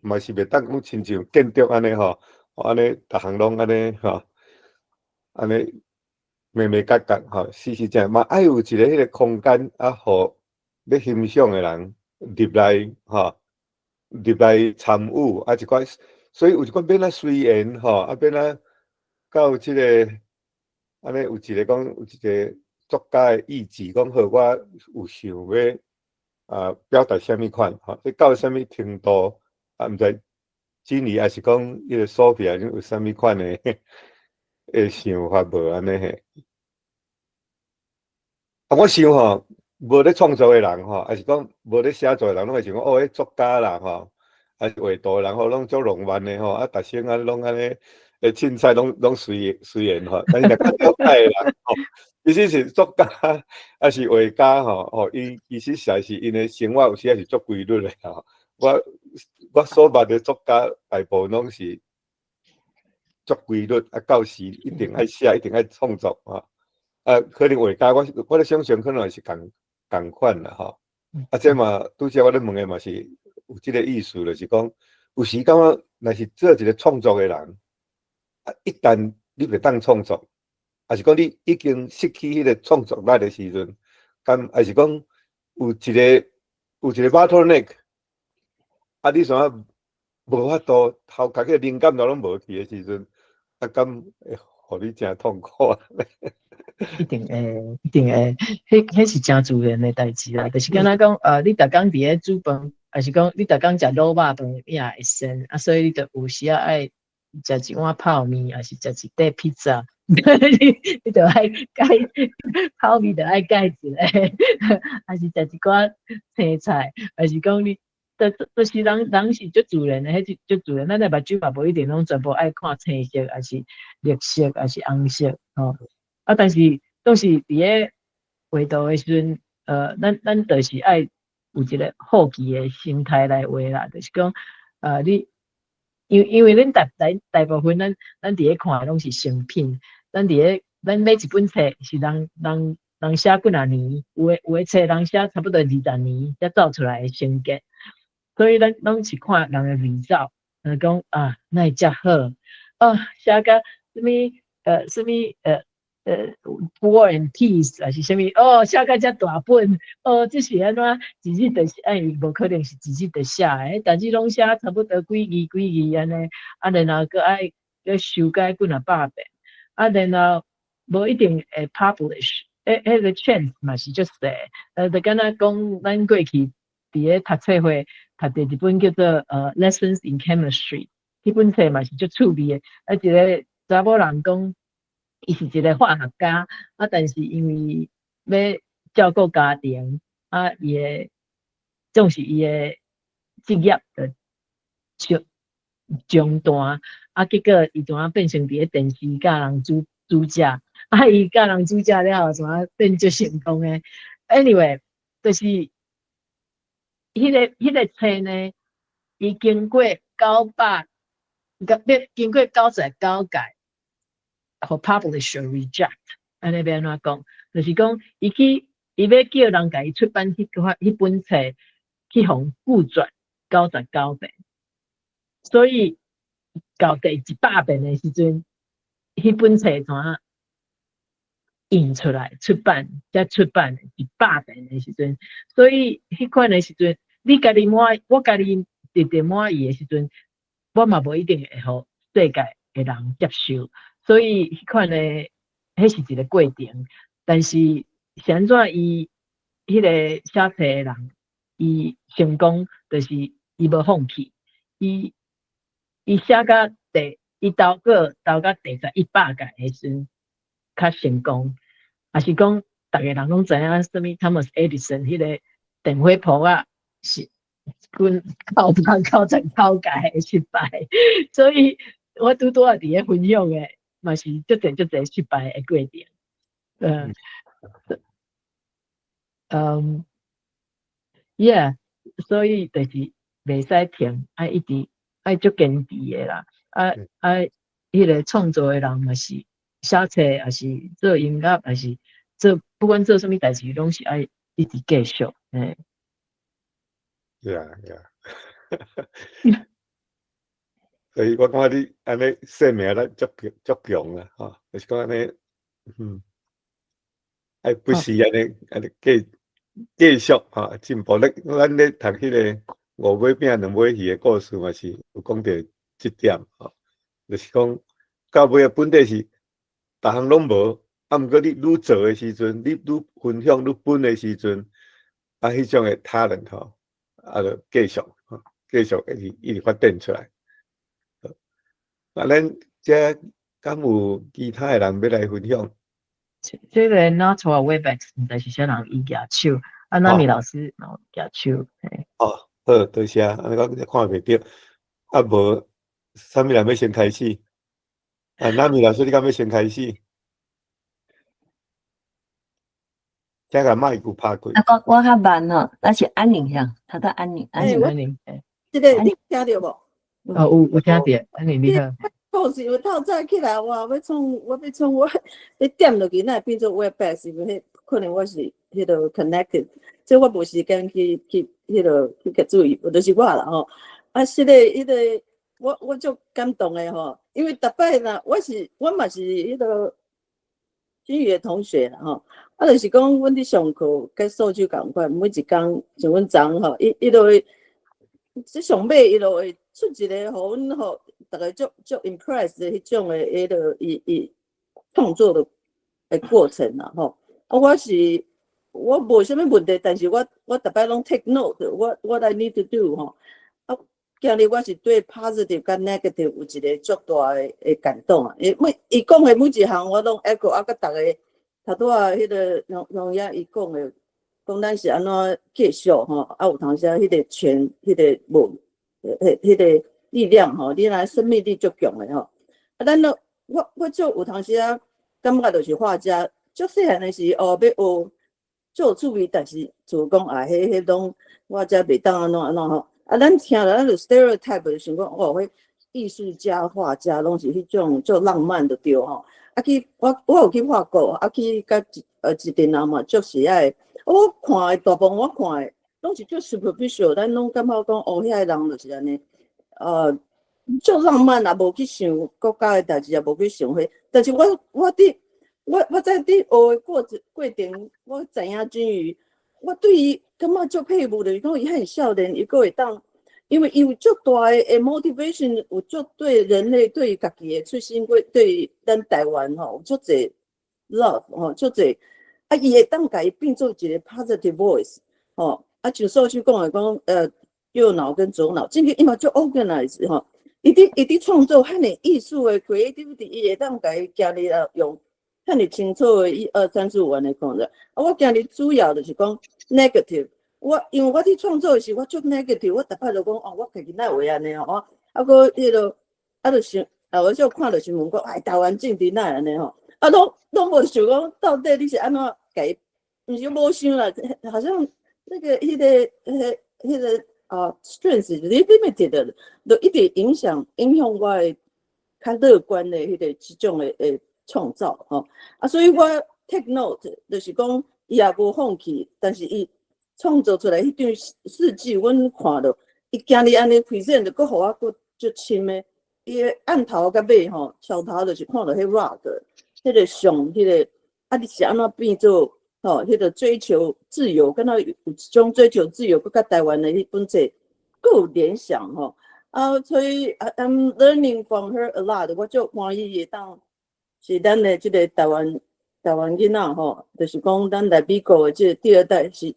嘛是袂當講親像建築按呢吼，按呢逐項攏按呢吼，按呢眉眉角角吼，事實上嘛愛有一個彼個空間啊，予欲欣賞的人入來吼，入來參與啊一寡，所以有一寡變啊隨緣吼，啊變啊到這個按呢有一個講有一個作家的意志，講好我有想欲啊表達啥物款吼，這到啥物程度啊？毋知珍妮抑是講彼個 Sophia 有啥物款的想法無按呢嘿？啊，我想吼，無咧創作的人吼，抑是講無咧寫作的人，攏會想講哦，彼作家啦吼，抑是畫圖的人吼，攏足浪漫的吼，啊，逐生啊攏按呢，凊彩攏攏隨隨緣吼。但是若較了解的人吼，其實是作家抑是畫家吼，吼，伊其實實在是𪜶的生活有時也是足規律的吼。我所捌的作家大部分攏是足規律，啊，到時一定愛寫，一定愛創作吼。啊，可能畫家，我咧想象可能也是仝仝款啦吼。啊，這嘛拄才我咧問的嘛是有這個意思，就是講有時感覺若是做一個創作的人，啊，一旦你袂當創作，抑是講你已經失去彼個創作力的時陣，敢抑是講有一個 bottleneck，啊，你啥無法度頭殼個靈感都攏無去的時陣，啊，敢會予你誠痛苦？一定會，一定會，彼是誠自然的代誌啦。就是敢若講，你逐工佇咧煮飯，抑是講你逐工食滷肉飯，你也會跣，啊，所以你就有時仔愛食一碗泡麵，抑是食一塊披薩，你就愛改泡麵，就愛改一下，抑是食一寡青菜，抑是講你，就是人人是足自然的，彼是足自然。咱的目睭嘛無一定攏全部愛看青色，抑是綠色，抑是紅色，吼。啊，但是都是佇咧畫圖的時陣，咱就是愛有一個好奇的心態來畫啦，就是講，你因為恁大大大部分咱佇咧看的攏是成品，咱佇咧咱買一本冊是人寫幾若年，有的冊人寫差不多20年才走出來的成果，所以咱攏是看人的 result，講啊，哪會遮好，啊，寫甲啥物啥物War and Peace 抑是啥物哦，寫甲遮大本，哦，這是按怎一日就寫，哎，無可能是一日就寫的，但是攏寫差不多幾字幾字按呢，啊，然後閣愛閣修改幾若百遍，啊，然後無一定會 publish，彼個 chance 嘛是足細，就敢若講咱過去佇咧讀冊會讀著一本叫做Lessons in Chemistry，彼本冊嘛是足趣味的，啊，一個查某人講，伊是一個化學家，啊，但是因為欲照顧家庭，啊，伊的總是伊的職業就中斷，啊，結果伊怎啊變成佇咧電視教人煮食，啊，伊教人煮食了後，怎啊變足成功的？Anyway，就是彼個冊呢，伊經過900，經過99屆，予 publisher reject，按呢欲按怎講？就是講，伊去，伊欲叫人共伊出版彼本冊，去予拒絕99遍，所以到第100遍的時陣，彼本冊怎啊印出來出版，才出版100遍的時陣，所以彼款的時陣，你家己滿，我家己特別滿意的時陣，我嘛無一定會予世界的人接受。所以彼款的，彼是一個過程，但是是按怎伊彼個寫冊的人，伊成功，就是伊無放棄，伊寫甲第，伊投稿投甲第1100屆的時陣較成功，抑是講逐個人攏知影啥物 Thomas Edison 彼個電火泡仔是999屆的失敗，所以我拄拄仔佇咧分享的，嘛是足濟足濟失敗的過程，Yeah，所以就是袂使停，愛一直愛足堅持的啦，啊啊，彼個創作的人嘛是寫冊，抑是做音樂，抑是做不管做啥物代誌，攏是愛一直繼續，嘿。 Yeah。所以我感覺你按呢生命力足強足強啦，吼，就是講按呢，嗯。愛不時按呢按呢繼繼續吼進步咧。咱咧讀彼個五尾餅兩尾魚的故事嘛，是有講著這點吼，就是講到尾啊，本底是逐項攏無，啊，毋過你愈做的時陣，你愈分享、愈分的時陣，啊，彼種的 talent 吼，啊，就繼續吼，繼續一直一直發展出來。啊，咱遮敢有其他的人欲來分享？這個 Not Webex 毋知是啥人伊舉手，啊，那米老師嘛舉手。哦，好，多謝，按呢我看袂著，啊無，啥物人欲先開始？啊，那米老師，你敢欲先開始？請共麥克拍開。啊，我較慢吼，咱是安寧啥？頭拄安寧，安寧，安寧。這個你聽著無？哦，有聽著，安寧你好。故事有透早起來，我欲創，我欲創，我你點落去，哪會變做 Webex？因為彼可能我是彼個 connected，這我無時間去彼個去共注意，就是我啦吼。啊，是咧，彼個我足感動的吼，因為逐擺啦，我是我嘛是彼個君宇的同學啦吼。啊，就是講阮佇上課佮數據仝款，每一工像阮昨吼，伊伊就會這上尾伊就會出一個，予阮吼。逐家足足 impress 的彼種的彼個伊伊創作的過程啦吼。啊，我是我無啥物問題，但是我逐擺攏 take note，我 what I need to do 吼。啊，今日我是對 positive 佮 negative 有一個足大的的感動啊！伊每伊講的每一項我攏 echo，啊，佮逐家頭拄仔彼個榮榮亞伊講的，講咱是按怎繼續吼，啊有當時彼個權，彼個無，彼彼個力量吼，你若生命力足強的吼。啊，咱攏我足有當時啊，感覺就是畫家，足細漢的時哦，欲學足有趣味，但是就講啊，彼彼攏我遮袂當按怎按怎吼。啊，咱聽了咱就 stereotype 就想講哦，彼藝術家、畫家攏是彼種足浪漫就對吼。啊去我有去法國，啊去佮一陣人嘛，足是愛，我看的大部分我看的攏是足 superficial，咱攏感覺講哦，遐个人就是按呢，足浪漫啊，無去想國家的代誌，也無去想彼。但是我佇我在佇學的過程，我知影君宇，我對伊感覺足佩服，就是講伊遐爾少年，伊閣會當，因為伊有足大的 motivation，有足對人類對家己的出身，過對咱台灣吼有足濟 love 吼，足濟，啊，伊會當共伊變做一個 positive voice 吼，啊，像數據講的講，右腦跟左腦，這個伊嘛足 organize 吼，伊佇創作遐爾藝術的 creativity，伊會當共伊今日啊用遐爾清楚的一二三四五按呢講的，啊，我今日主要就是講 negative。我因為我佇創作的時，我足 negative，我逐擺就講哦，我家己哪會按呢吼，啊，閣彼個啊，就想啊，我就看著新聞講，哎，台灣政治哪會按呢吼，啊，攏無想講到底你是按怎共伊，毋是無想啦，好像那個、彼個、彼、彼個啊，strength 是 limited 的，就一直影響我的較樂觀的彼個這種的創造吼，啊，所以我 take note 就是講伊也無放棄，但是伊創造出來彼張設計，阮看著伊今日按呢 present，閣予我閣足深的。伊的案頭佮尾吼，橋頭就是看著彼 rock，彼個上彼個，啊，你是按怎變做吼？彼個追求自由，敢若有一種追求自由，閣佮台灣的彼本冊閣有聯想吼。啊，所以 I'm learning from her a lot。我足歡喜會當是咱的這個台灣囡仔吼，就是講咱來美國的這個第二代是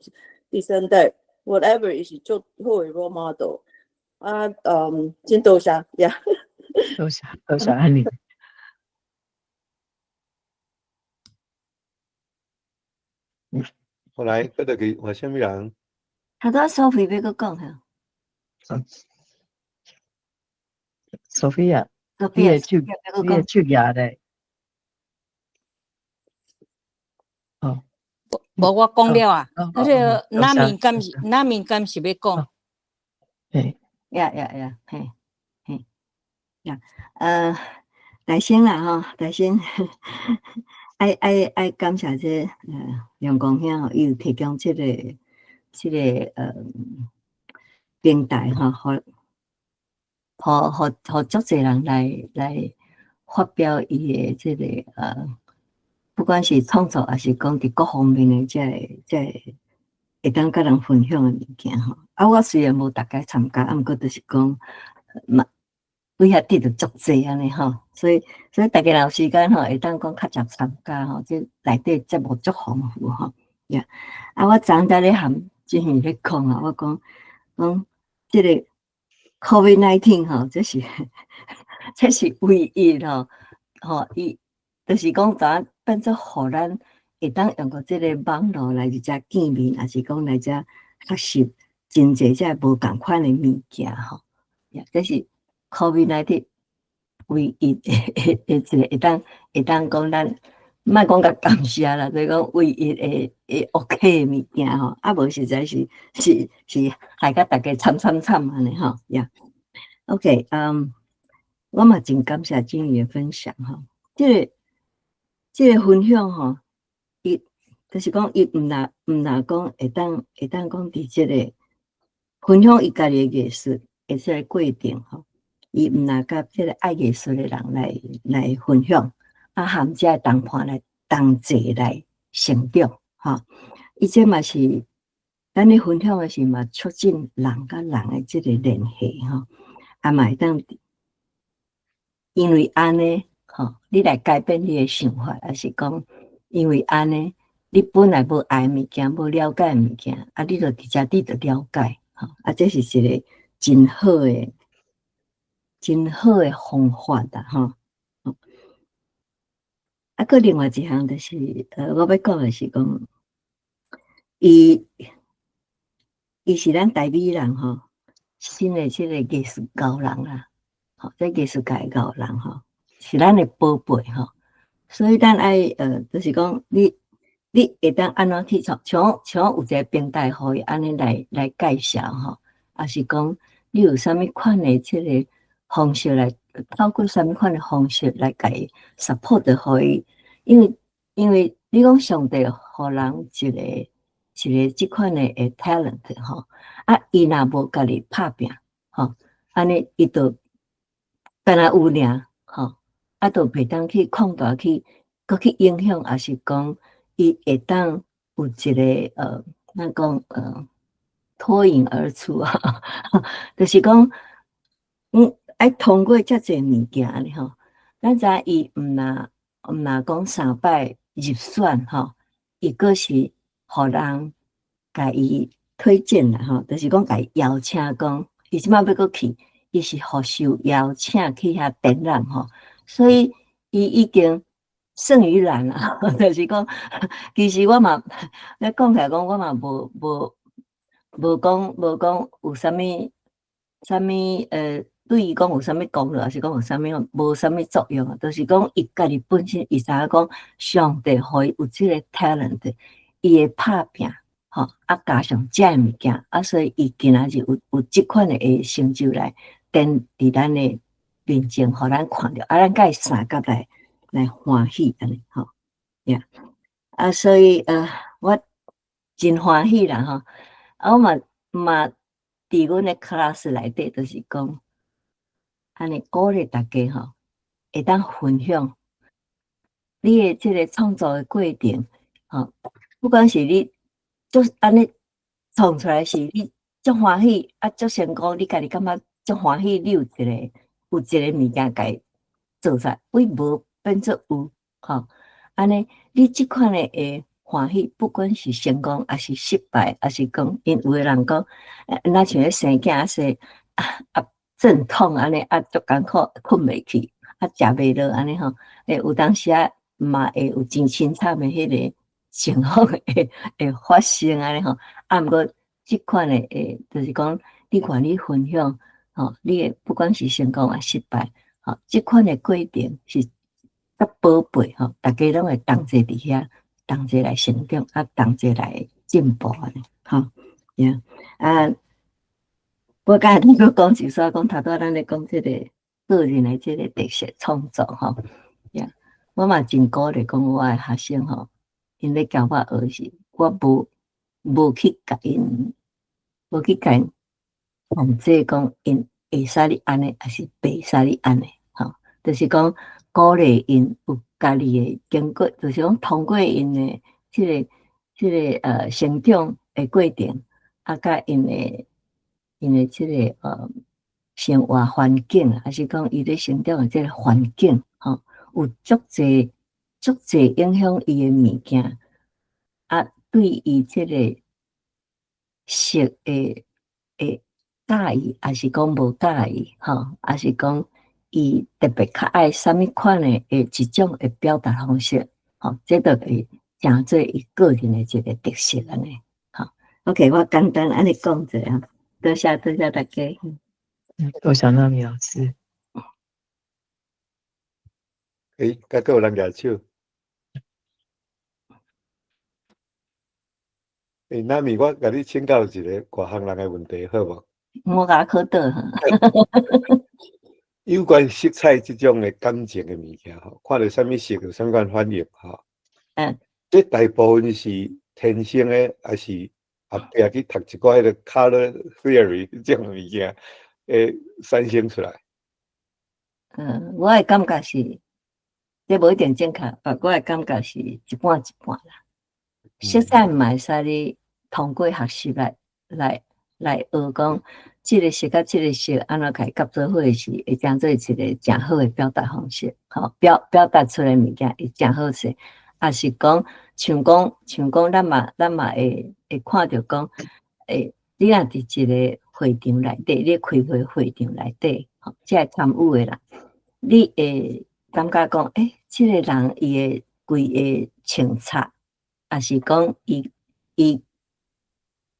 第三代，whatever，伊是足好的 role model。啊，真多謝呀。多謝多謝安妮。後來，閣落去換啥物人？頭拄仔蘇菲欲閣講哈。索菲亞，你的手舉咧。哦，無我講了啊。彼個那敏敢是那敏敢是欲講？嘿，呀呀呀，嘿，嘿，呀，大聲啦吼，大聲，愛感謝這梁公兄吼，伊有提供這個平台吼，予足濟人來發表伊的這個不管是創作，抑是講佇各方面的這個會當佮人分享的物件吼。啊，我雖然無逐擺參加，啊，毋過就是講嘛，對遐得著足濟按呢吼，所以逐家若有時間吼，會當講較濟參加吼，這內底節目足豐富吼。Yeah，啊，我昨昏才咧含進行咧講啊，我講講這個 COVID-19 吼，這是唯一吼，吼伊就是講怎變做予咱會當用過這個網路來佇遮見面，抑是講來遮學習真濟這無仝款的物件吼。Yeah，這是 COVID-19 唯一的一個會當講咱莫講共感謝啦，就是講唯一會會 OK 的物件吼，啊無實在是害甲逐家慘慘慘按呢吼，Yeah。OK，我嘛真感謝金魚的分享吼，這個分享吼，伊就是講伊毋若講會當講佇這個分享伊家己的藝術的這個過程吼，伊毋若佮這個愛藝術的人來分享，啊，含這个同伴來同齊來成長，吼。伊這嘛是咱咧分享的時嘛，促進人佮人的這個聯繫吼，啊嘛會當因為按呢，吼，你來改變你的想法，抑是講因為按呢，你本來無愛的物件，無了解的物件，啊，你就佇遮得著了解，吼，啊，這是一個真好的、真好的方法啦，吼。啊，閣另外一項就是，我欲講的是講，伊是咱台美人吼，新的這個藝術高人啦，吼，這藝術界的高人吼，是咱的寶貝吼，所以咱愛就是講你會當按怎去創，像有一個平台予伊按呢來介紹吼，抑是講你有啥物款的這個方式來，透過啥物款的方式來共伊 support 予伊，因為你講上帝予人一個這款的 talent 吼，啊，伊若無家己拍拚吼，按呢伊就干焦有爾吼，啊，就袂當去擴大去，閣去影響，抑是講伊會當有一個咱講脫穎而出啊，就是講，愛通過遮濟物件呢吼，咱知影伊毋若講三擺入選吼，伊閣是予人共伊推薦啦吼，就是講共伊邀請講，伊這擺欲閣去，伊是予受邀請去遐展覽吼，所以伊已經勝於藍啦，就是講，其實我嘛，咧講起來講，我嘛無講有啥物啥物對伊講有啥物功勞，抑是講有啥物無啥物作用啊？就是講伊家己本身，伊知影講上帝予伊有這個 talent，伊會拍拚，吼，啊加上這个物件，啊所以伊今仔日有這款的成就來展佇咱的面前，予咱看著，啊咱共伊相佮來歡喜按呢吼，yeah，啊所以我真歡喜啦吼，啊我嘛佇阮的 class 內底，就是講按呢鼓勵大家吼，會當分享你的這個創作的過程，吼，不管是你做按呢創出來是你足歡喜，啊足成功，你家己感覺足歡喜，你有一個物件共伊做出來，為無變做有，吼，按呢你這款的會歡喜，不管是成功抑是失敗，抑是講𪜶有的人講，若像咧生囝生啊陣痛按呢啊足艱苦，睏袂去，啊食袂落按呢吼，有當時啊嘛會有真凄慘的彼個情況會發生按呢吼，啊毋過這款的會就是講你願意分享，吼，你的不管是成功抑失敗，吼，這款的過程是較寶貝吼，逐家攏會同齊佇遐，同齊來成長，啊同齊來進步按呢，吼，yeah，啊，我剛才閣講一煞講頭拄仔咱咧講這個個人的這個特色創作吼，yeah，我嘛真鼓勵講我的學生吼，𪜶咧教我學時，我無去共𪜶，無去共𪜶控制講𪜶會使你按呢，抑是袂使你按呢，吼，就是講鼓勵𪜶有家己的經過，就是講通過𪜶的這個成長的過程，啊，佮𪜶的這個生活環境，抑是講伊咧成長的這個環境，吼，有足濟足濟影響伊的物件，啊，對伊這個色的會佮意，抑是講無佮意，吼，抑是講伊特別較愛啥物款的一種的表達方式，吼，這就會成做伊個人的一個特色按呢，吼。OK，我簡單按呢講一下，多謝多謝大家。多謝娜米老師。欸，閣閣有人舉手？欸，娜米，我共你請教一個外行人的問題，好無？我共考倒。有關色彩這種的感情的物件吼，看著啥物色有啥物款反應吼？這大部分是天生的，抑是後壁去讀一寡彼個 color theory 這種物件會產生出來？嗯，我的感覺是，這無一定正確，但我的感覺是一半一半啦。色彩毋會使你通過學習來學講，這個色佮這個色按怎共伊夾做伙時，會成做一個誠好的表達方式，吼，表達出來物件會誠好勢。抑是講，像講，咱嘛會看著講，欸，你若佇一個會場內底，你開會會場內底，吼，這個參與的人，你會感覺講，欸，這個人伊的規个穿插，抑是講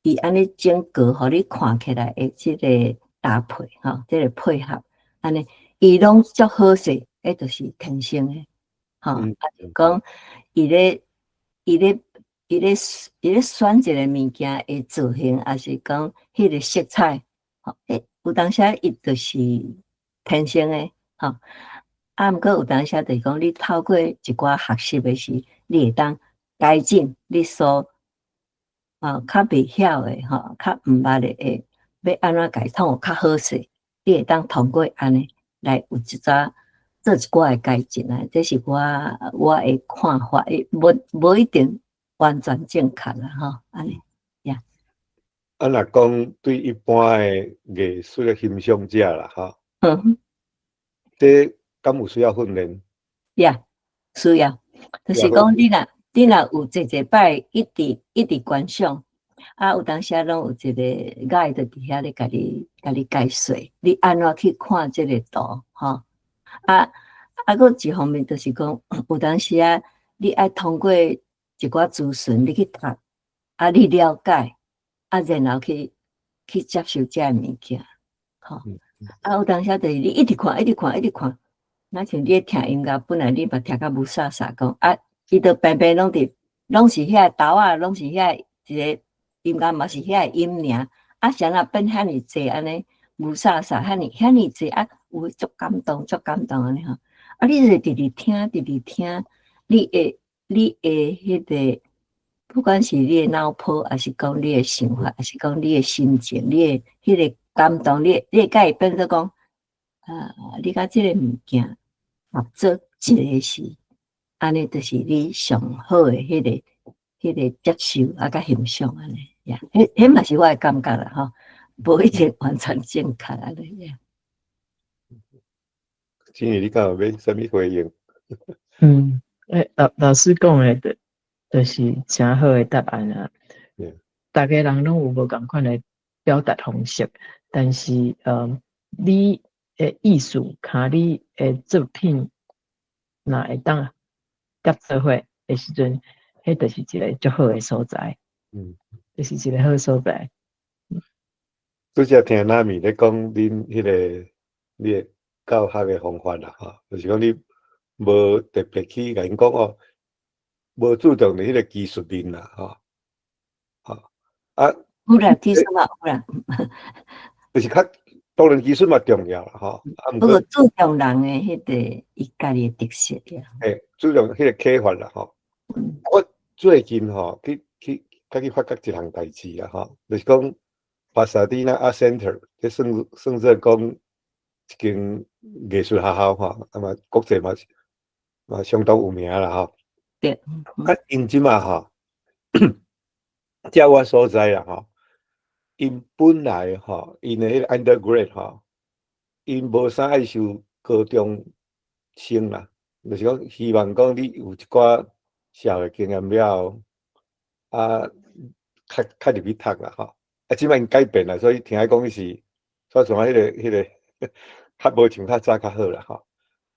伊按呢整個予你看起來的這個搭配，吼，這個配合，按呢，伊攏足好勢，彼就是天生的，吼，抑是講伊咧選一個物件的造型，抑是講彼個色彩，吼，欸，有當時伊就是天生的，吼，啊，毋過有當時就是講你透過一寡學習的時，你會當改進你所較袂曉的，吼，較毋捌的，會欲按怎共伊創較好勢，你會當通過按呢來有一寡做一寡的改進啊，這是我的看法，無一定完全正確啦，吼，按呢，yeah。啊，若講對一般的藝術的欣賞者啦，吼，這敢有需要訓練？ Yeah，需要，就是講你若有濟濟擺一直一直觀賞，啊，有當時攏有一個 guide 佇遐咧，共你解說，你按怎去看這個圖，吼，啊啊，閣一方面就是講，有當時啊，你愛通過一寡資訊，你去讀，啊，你了解，啊，然後去接受這个物件，吼，啊，有當時就是你一直看，一直看，一直看，若像你咧聽音樂，本來你嘛聽甲霧煞煞講，啊，伊就平平攏佇，攏是遐個豆仔，攏是遐個一個音樂嘛是遐個音爾，啊，啥若變遐爾濟按呢，霧煞煞遐爾遐爾濟啊，有足感動，足感動按呢吼，啊，你就是直直聽，直直聽，你會彼個，不管是你的腦波，抑是講你的想法，抑是講你的心情，你的彼個感動，你會共伊變做講，啊，你共這個物件合做一個時，按呢就是你上好的彼個接受啊，佮欣賞按呢，yeah，彼嘛是我的感覺啦吼，無一定完全正確按呢 yeah。青怡，你敢有欲啥物回應？嗯，欸，老師講的，就是誠好的答案啊。逐个人攏有無仝款的表達方式，但是，你的意思，佮你的作品，若會當夾做伙的時陣，彼就是一個足好的所在。就是一個好所在。拄才聽娜米咧講恁彼個你的教學的方法啦，吼，就是講你無特別去共𪜶講哦，無注重佇彼個技術面啦，吼，吼，啊，有啦，技術嘛有啦。就是較當然技術嘛重要啦，吼，啊，毋不過注重人的彼個伊家己的特色呀。嘿，注重彼個啟發啦，吼。我最近吼去發覺一項代誌啦，吼，就是講帕薩蒂納 Art Center，這算做講一間藝術學校吼，啊嘛國際嘛是嘛相當有名啦吼。對。啊，𪜶這馬吼，照我所知啦吼，𪜶本來吼，𪜶的彼個 undergrad 吼，𪜶無啥愛收高中生啦，就是講希望講你有一寡社會經驗了後，啊，較較入去讀啦吼。啊，這擺𪜶改變啦，所以聽講是，煞像彼個較無像較早較好啦吼。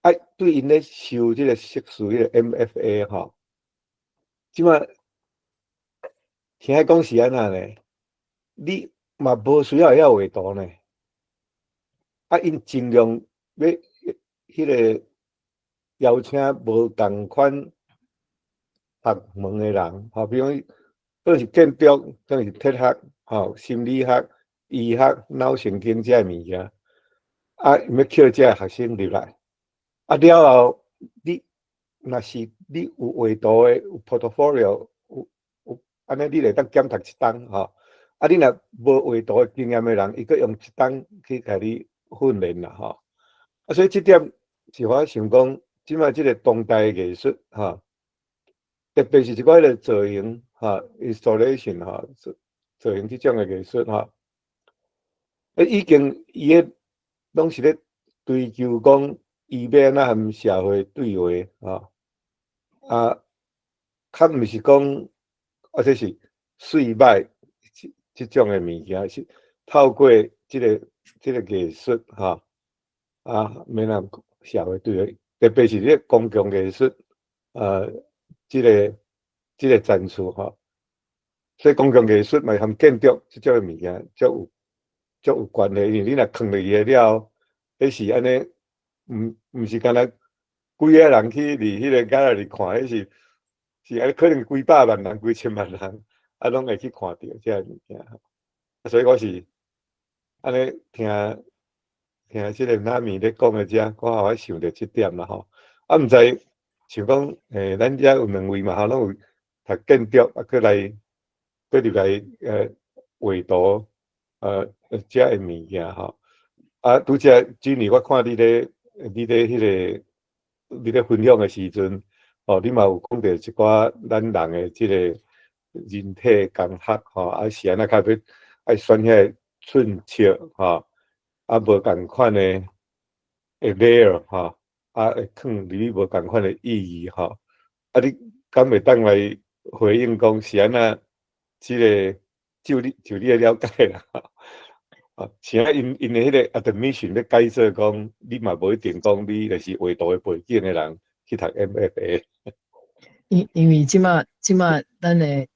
啊，對𪜶咧修這個碩士，彼個 MFA 吼，這擺聽講是按怎呢？你嘛無需要會曉畫圖呢。啊，𪜶盡量欲彼個邀請無仝款學問的人，吼，比如講，可能是建築，可能是哲學，吼，心理學、醫學、腦神經這个物件，啊，欲叫這个學生入來，啊了後，你若是你有畫圖的，有 portfolio，有按呢，你會當減讀一冬吼。啊，你若無畫圖的經驗的人，伊閣用一冬去共你訓練啦吼。啊，所以這點是我想講，這擺這個當代藝術吼，特別是一寡彼個造型吼，installation 吼，造型這種的藝術吼，啊，已經伊個攏是咧追求講，伊欲按怎和社會對話吼，啊，較毋是講，啊，這是媠歹這種的物件，是透過這個藝術吼，啊，欲按怎社會對話，特別是這個公共藝術，這個層次吼，所以公共藝術嘛和建築這種的物件足有足有關係，因為你若囥落去了後，彼是按呢，毋是干焦幾個人去佇彼個 gallery 看，彼是按呢可能幾百萬人、幾千萬人，啊，攏會去看著這个物件。所以我是按呢聽聽這個 Nami 咧講的這，我予我想著這點啦吼。啊，毋知像講，咱遮有兩位嘛吼，攏有讀建築，啊，閣來閣入來畫圖，這个物件吼。啊，拄才 Jenny，我看你咧彼個你咧分享的時陣，吼，你嘛有講著一寡咱人的這個人體工學吼，啊是按怎較欲愛選遐个寸尺吼，啊無仝款的 layer 吼，啊會囥入去無仝款的意義吼。啊，你敢會當來回應講是按怎？這個就你的了解啦，啊，是按𪜶的彼個 admission 欲改做講，你嘛無一定講你就是畫圖的背景的人去讀 MFA。因為這馬咱的，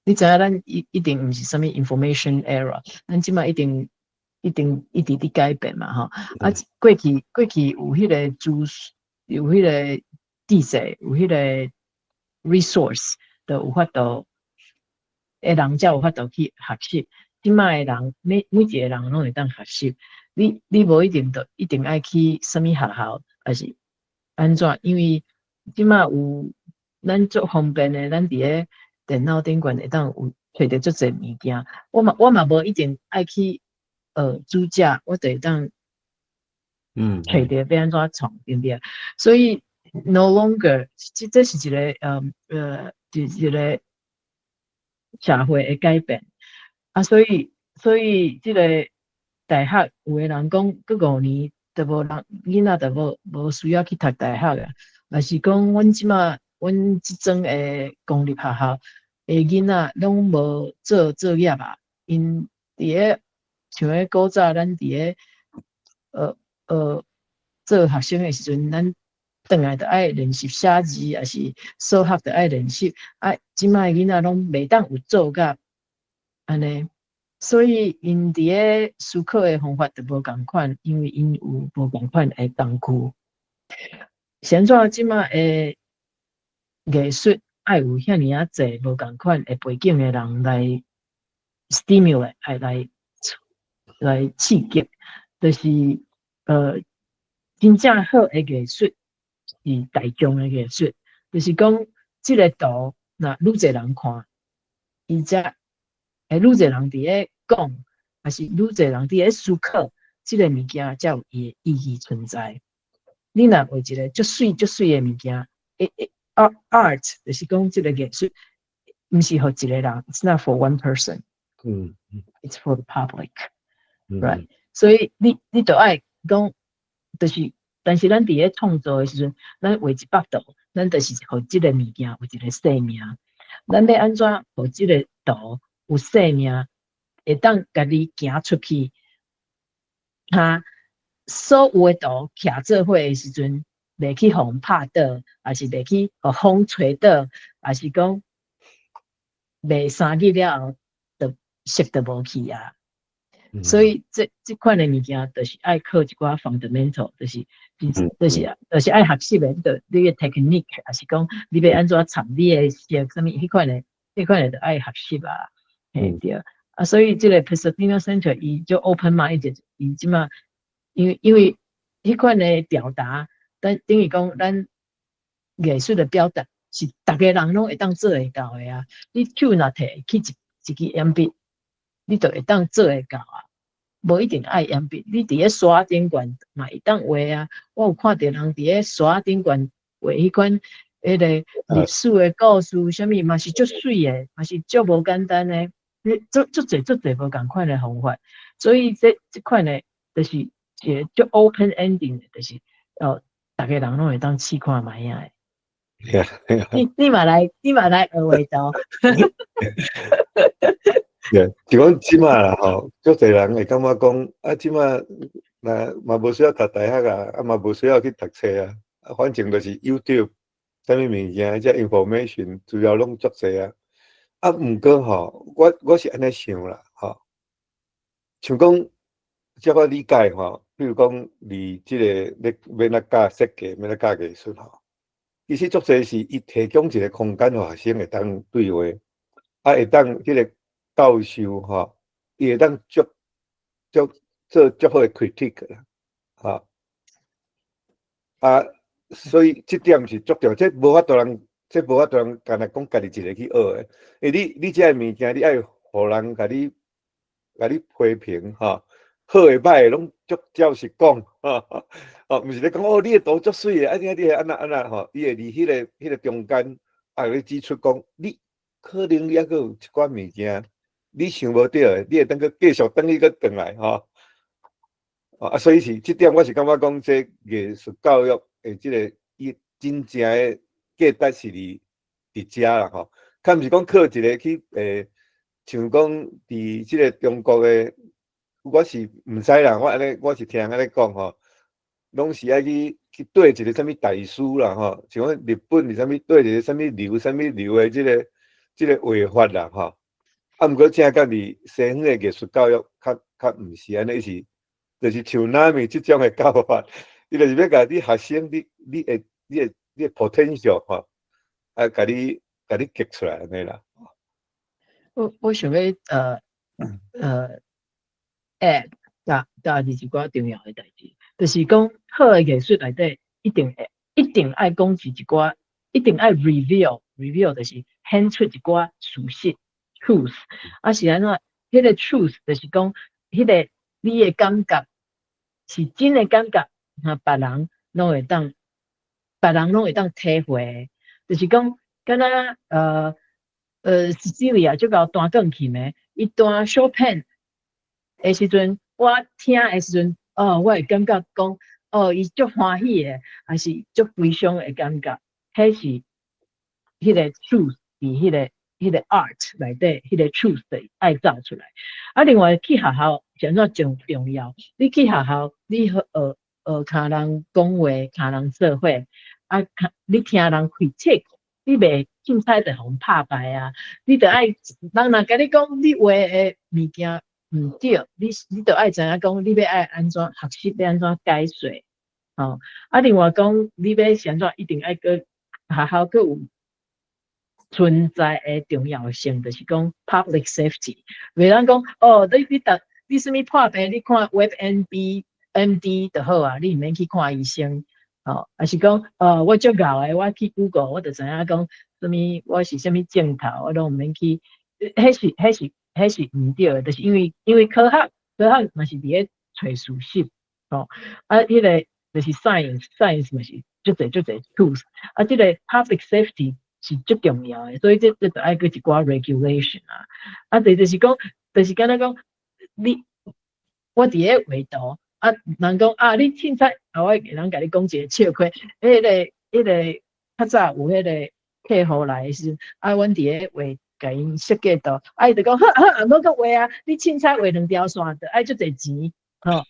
你知影咱一定毋是啥物 information era，咱這馬一定一直佇改變嘛吼。啊，過去有彼個資有彼個知識，有彼個 resource，就有法度的人才有法度去學習。這馬的人每一個人攏會當學習。你無一定就一定愛去啥物學校，抑是按怎？因為這馬有咱足方便的，咱佇咧電腦頂懸會當有揣著足濟物件。我嘛無一定愛去學煮食，我就會當揣著欲按怎創，對毋對？所以 no longer 這是一個一個社會的改變。啊，所以這個大學有的人講，閣5年就無人囡仔就無需要去讀大學啊。抑是講阮這馬阮這陣的公立學校的囡仔攏無做作業啊，𪜶佇咧像咧古早咱佇咧做學生的時陣，咱轉來就愛練習寫字，抑是數學就愛練習。啊，這馬的囡仔攏袂當有做甲按呢，所以𪜶佇咧思考的方法就無仝款，因為𪜶有無仝款的工具。是按怎這馬的藝術愛有遐爾仔濟無仝款的背景的人來 stimulate，愛來刺激，就是真正好的藝術是大眾的藝術，就是講這個圖若愈濟人看，伊才會愈濟人佇咧講，抑是愈濟人佇咧思考，這個物件才有伊的意義存在。你若畫一個足媠足媠的物件，art 就是講這個藝術，毋是予一個人，it's not for one person，it's for the public，right？所以你就愛講，就是，但是咱佇咧創作的時陣，咱畫一幅圖，咱就是予這個物件有一個生命。咱欲按怎予這個圖有生命，會當家己行出去，哈，所有的圖徛做伙的時陣，袂去予人拍倒，抑是袂去予風吹倒，抑是講賣3日了後，就色就無去啊。所以這款的物件，就是愛靠一寡 fundamental，就是愛學習的，就你的 technique，抑是講你欲按怎參你的色，啥物彼款的就愛學習啊，嘿對。啊，所以這個 Pasadena Center 伊就 open mind，伊這馬因為彼款的表達，等等於講咱藝術的表達是逐个人攏會當做會到的啊。你手若提起一支鉛筆，你就會當做會到啊。無一定愛鉛筆，你佇咧沙頂懸嘛會當畫啊。我有看著人佇咧沙頂懸畫彼款彼個歷史的故事，啥物嘛是足媠的，嘛是足無簡單的。你足足濟足濟無仝款的方法，所以這款的，就是一個足 open ending 的，就是哦，逐个人攏會當試看覓仔的。你嘛來學畫圖。對，是講這馬啦吼，足濟人會感覺講啊，這馬若嘛無需要讀大學啊，啊嘛無需要去讀冊啊，啊反正就是 YouTube，啥物物件，這 information 資料攏足濟啊。啊，毋過吼，我是按呢想啦，吼，像講，照我理解吼，比如講，佇這個咧欲按怎教設計，欲按怎教藝術吼，其實足濟是伊提供一個空間，予學生會當對話，啊，會當彼個教授吼，伊會當足足做足好的 critique 啦，吼，啊，所以這點是足重要，這無法度人干焦講家己一个去學的，因為你這个物件，你愛予人共你批評吼，好的歹的攏足照實講，吼，哦，毋是咧講哦，你的圖足媠的，啊你你按怎按怎吼，伊會佇彼個中間啊，咧指出講，你可能你猶閣有一寡物件，你想無著的，你會當閣繼續轉去閣轉來吼，啊，所以是這點，我是感覺講，這藝術教育的這个伊真正的價值是佇遮啦吼，較毋是講靠一个去像講佇這個中國的，我是毋知啦，我按呢我是聽按呢講吼，攏是愛去對一个啥物大師啦吼，像講日本是啥物對一个啥物流啥物流的這個畫法啦吼，啊，毋過正甲佇西方的藝術教育較毋是按呢，伊是就是像那物這種的教法，伊就是欲共你學生你的 potential 吼，啊，共你激出來按呢啦。我想欲add 加佇一寡重要的代誌，就是講好的藝術內底一定愛講是一寡，一定愛 reveal，reveal 就是顯出一寡事實 truth，啊是按怎？彼個 truth 就是講彼個你的感覺是真的感覺，哈，別人攏會當體會，就是講敢若Cecilia 就𠢕彈鋼琴的，伊彈 Chopin 的時陣，我聽的時陣，哦，我會感覺講，哦，伊足歡喜的，抑是足悲傷的感覺，彼是彼個 truth 佇彼個 art 內底，彼個 truth 的愛走出來。啊，另外去學校是按怎真重要？你去學校，你學共人講話，共人做伙，啊，你聽人 critique，你袂凊彩就予人拍敗啊！你著愛人若共你講你畫的物件毋對，你著愛知影講你欲愛按怎學習，欲按怎改進，吼。啊，另外講你欲是按怎，一定愛閣學校閣有存在的重要性，就是講 public safety。袂當講哦，你逐你啥物破病，你看 WebMD MD 就好啊，你毋免去看醫生。吼，抑是講，我足𠢕的，我去 Google，我就知影講啥物，我是啥物症頭，我攏毋免去。彼是毋對的，就是因為科學嘛是佇咧揣事實，吼，啊，彼個就是 science，science 嘛是足濟足濟 truth，啊，這個 public safety 是足重要的，所以這就愛閣一寡 regulation 啊。啊，第就是講，就是敢若講，你我佇咧畫圖，啊，人講啊，你凊彩，啊，我會當共你講一個笑話，彼個較早有彼個客戶來的時陣，啊，阮佇咧畫，共𪜶設計圖，啊，伊就講好好，毋好閣畫啊，你凊彩畫兩條線，就愛足濟錢，吼，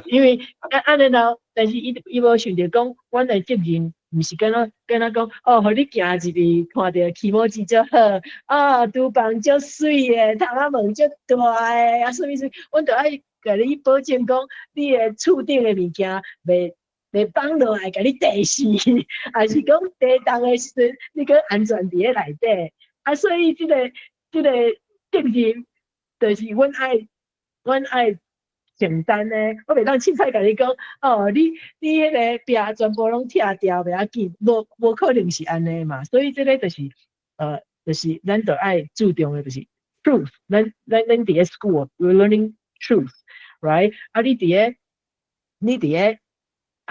因為啊按呢咯，但是伊無想著講，阮的責任毋是敢若講，哦，予你行入去，看著起毛錢足好，啊，廚房足媠的，窗仔門足大的，啊，啥物啥物，阮著愛共你保證講，你的厝頂的物件袂放落來，共你跌死，抑是講地動的時陣，你閣安全佇咧內底。啊，所以這個責任，就是阮愛承擔的。我袂當凊彩共你講，哦，你彼個壁全部攏拆掉，袂要緊，無可能是按呢嘛。所以這個就是，就是咱著愛注重的，就是 truth。咱佇咧 school，we're learning truth，right？啊，你佇咧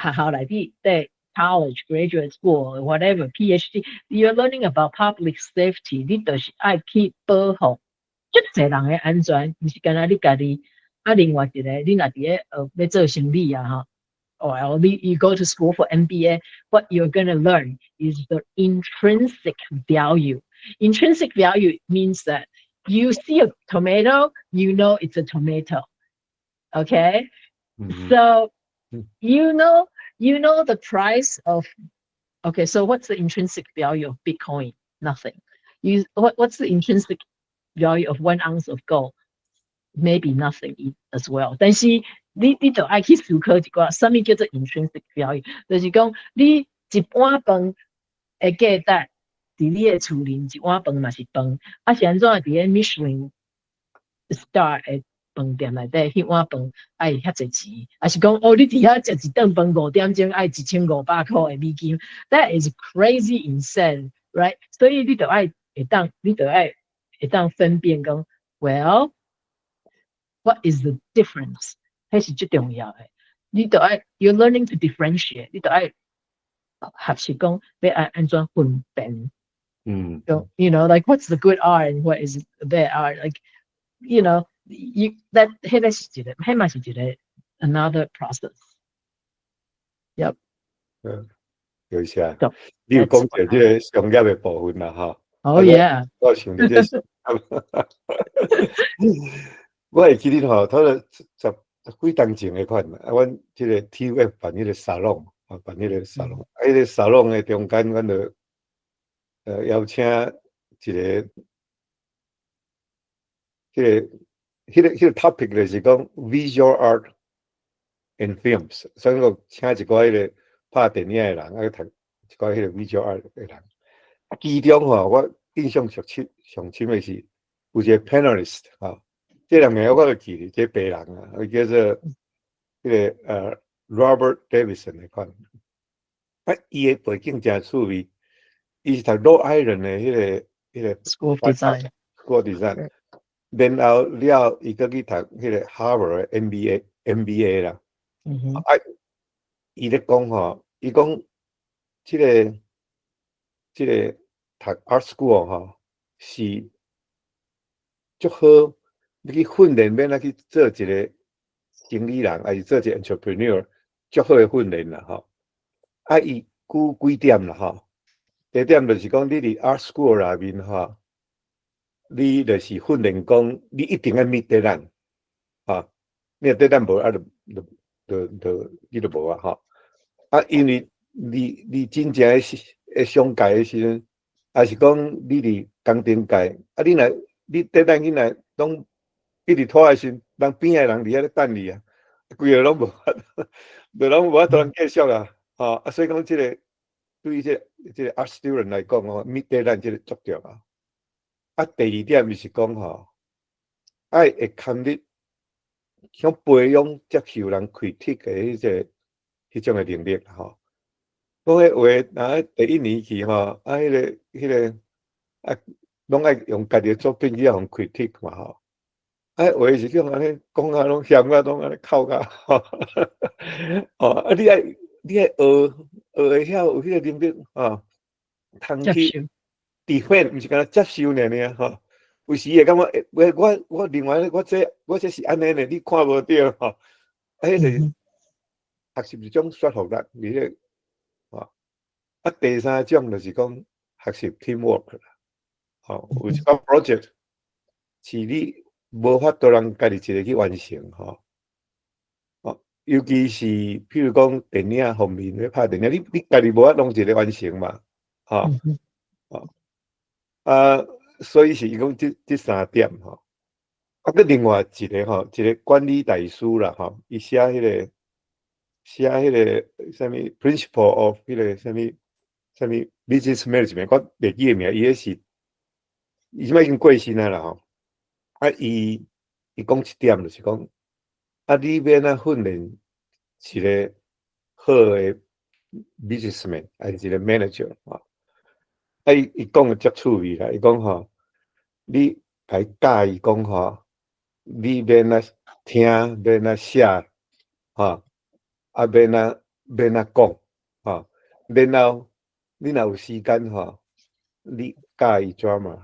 學校內底，佇 college、graduate school、whatever、PhD，you're learning about public safety。你就是愛去保護足濟人的安全，毋是干焦你家己。啊，另外一個，你若佇咧欲做生理啊，吼，or you go to school for MBA，what you're gonna learn is the intrinsic value. Intrinsic value means that you see a tomato, you know it's a tomato. Okay? So you know the price of, okay, so what's the intrinsic value of Bitcoin? Nothing. What's the intrinsic value of 1 ounce of gold? Maybe nothing as well. 但是你就愛去思考一寡，啥物叫做 intrinsic value？就是講你一碗飯的價值，佇你的厝裡一碗飯嘛是飯，啊是按怎佇咧 Michelin star 的飯店內底，彼碗飯愛遐濟錢，抑是講哦，你佇遐食一頓飯5點鐘愛1500塊的美金，That is crazy insane, right？所以你就愛會當分辨講，Well，what is the difference？彼是最重要的。你就愛，you're learning to differentiate，你就愛學習講欲按按怎分辨。Like what's the good art and what is the bad art? Like, you that 彼個是一個，彼嘛是一個 another process. Yep. 嗯，有啥？你有講著這個商業的部分啦，吼。 Oh yeah. 我想著這個。我會記得吼，頭了十幾冬前的款，啊，阮這個 TUF 辦彼個沙龍，啊，辦彼個沙龍，啊，彼個沙龍的中間，阮就邀請一個，彼個 topic 就是講 visual art and films，所以我請一寡彼個拍電影的人，啊，去讀一寡彼個 visual art 的人。啊，其中吼，我印象上深上深的是有一個 panelist 吼。這兩個我閣記得，這白人啊，伊叫做彼個Robert Davidson 的款。啊，伊的背景誠趣味，伊是讀 Rhode Island 的彼個 School of Design。 School of Design，然後了伊閣去讀彼個 Harvard 的 MBA 啦。啊，伊咧講吼，伊講這個讀 Art School 吼是足好。你去訓練，欲按怎去做一個生理人，抑是做一個 entrepreneur，足好的訓練啦吼。啊，伊舉幾點啦吼。第一點就是講，你佇 art school 內面吼，你就是訓練講，你一定愛 meet deadline，吼，你若 deadline 無啊，就你就無啊吼。啊，因為你真正的商界的時陣，抑是講你佇工程界，啊，你若你 deadline 你若攏一直拖的時陣，人邊仔的人佇遐咧等你啊，規个攏無法，就攏無法度通繼續啊，吼啊，所以講這個對於這個 art student 來講吼，meet deadline 這個足重要。啊，第二點就是講吼，愛會堪得想培養接受人 critique 的彼種的能力吼。講彼話，若第一年去吼，啊，彼個啊，攏愛用家己的作品去予人 critique 嘛吼。啊，有的是叫按呢講啊，攏嫌啊，攏按呢哭甲，吼，哦，啊，你愛你愛學學會曉有彼個能力吼，通去 defend，毋是干焦接受爾爾吼。有時會感覺，我認為我這是按呢呢，你看無著吼。啊，彼個學習一種說服力，佇咧吼。啊，第三種就是講學習 teamwork 啦，吼，有一個 project 是你無法度人家己一個去完成吼。哦，尤其是譬如講電影方面咧拍電影，你家己無法攏一個完成嘛，吼，哦，啊，所以是伊講這三點吼。啊，閣另外一個吼，一個管理大師啦吼，伊寫彼個啥物 principle of 彼個啥物啥物 business management，我袂記得名，伊彼是伊這擺已經過身啊啦吼。啊，伊講一點就是講，啊，你欲按怎訓練一個好的 businessman，還是一個 manager 吼？啊，伊講的足趣味啦，伊講吼，你共伊教伊講吼，你欲按怎聽，欲按怎寫，吼，啊，欲按怎講，吼，然後你若有時間吼，你教伊 drama，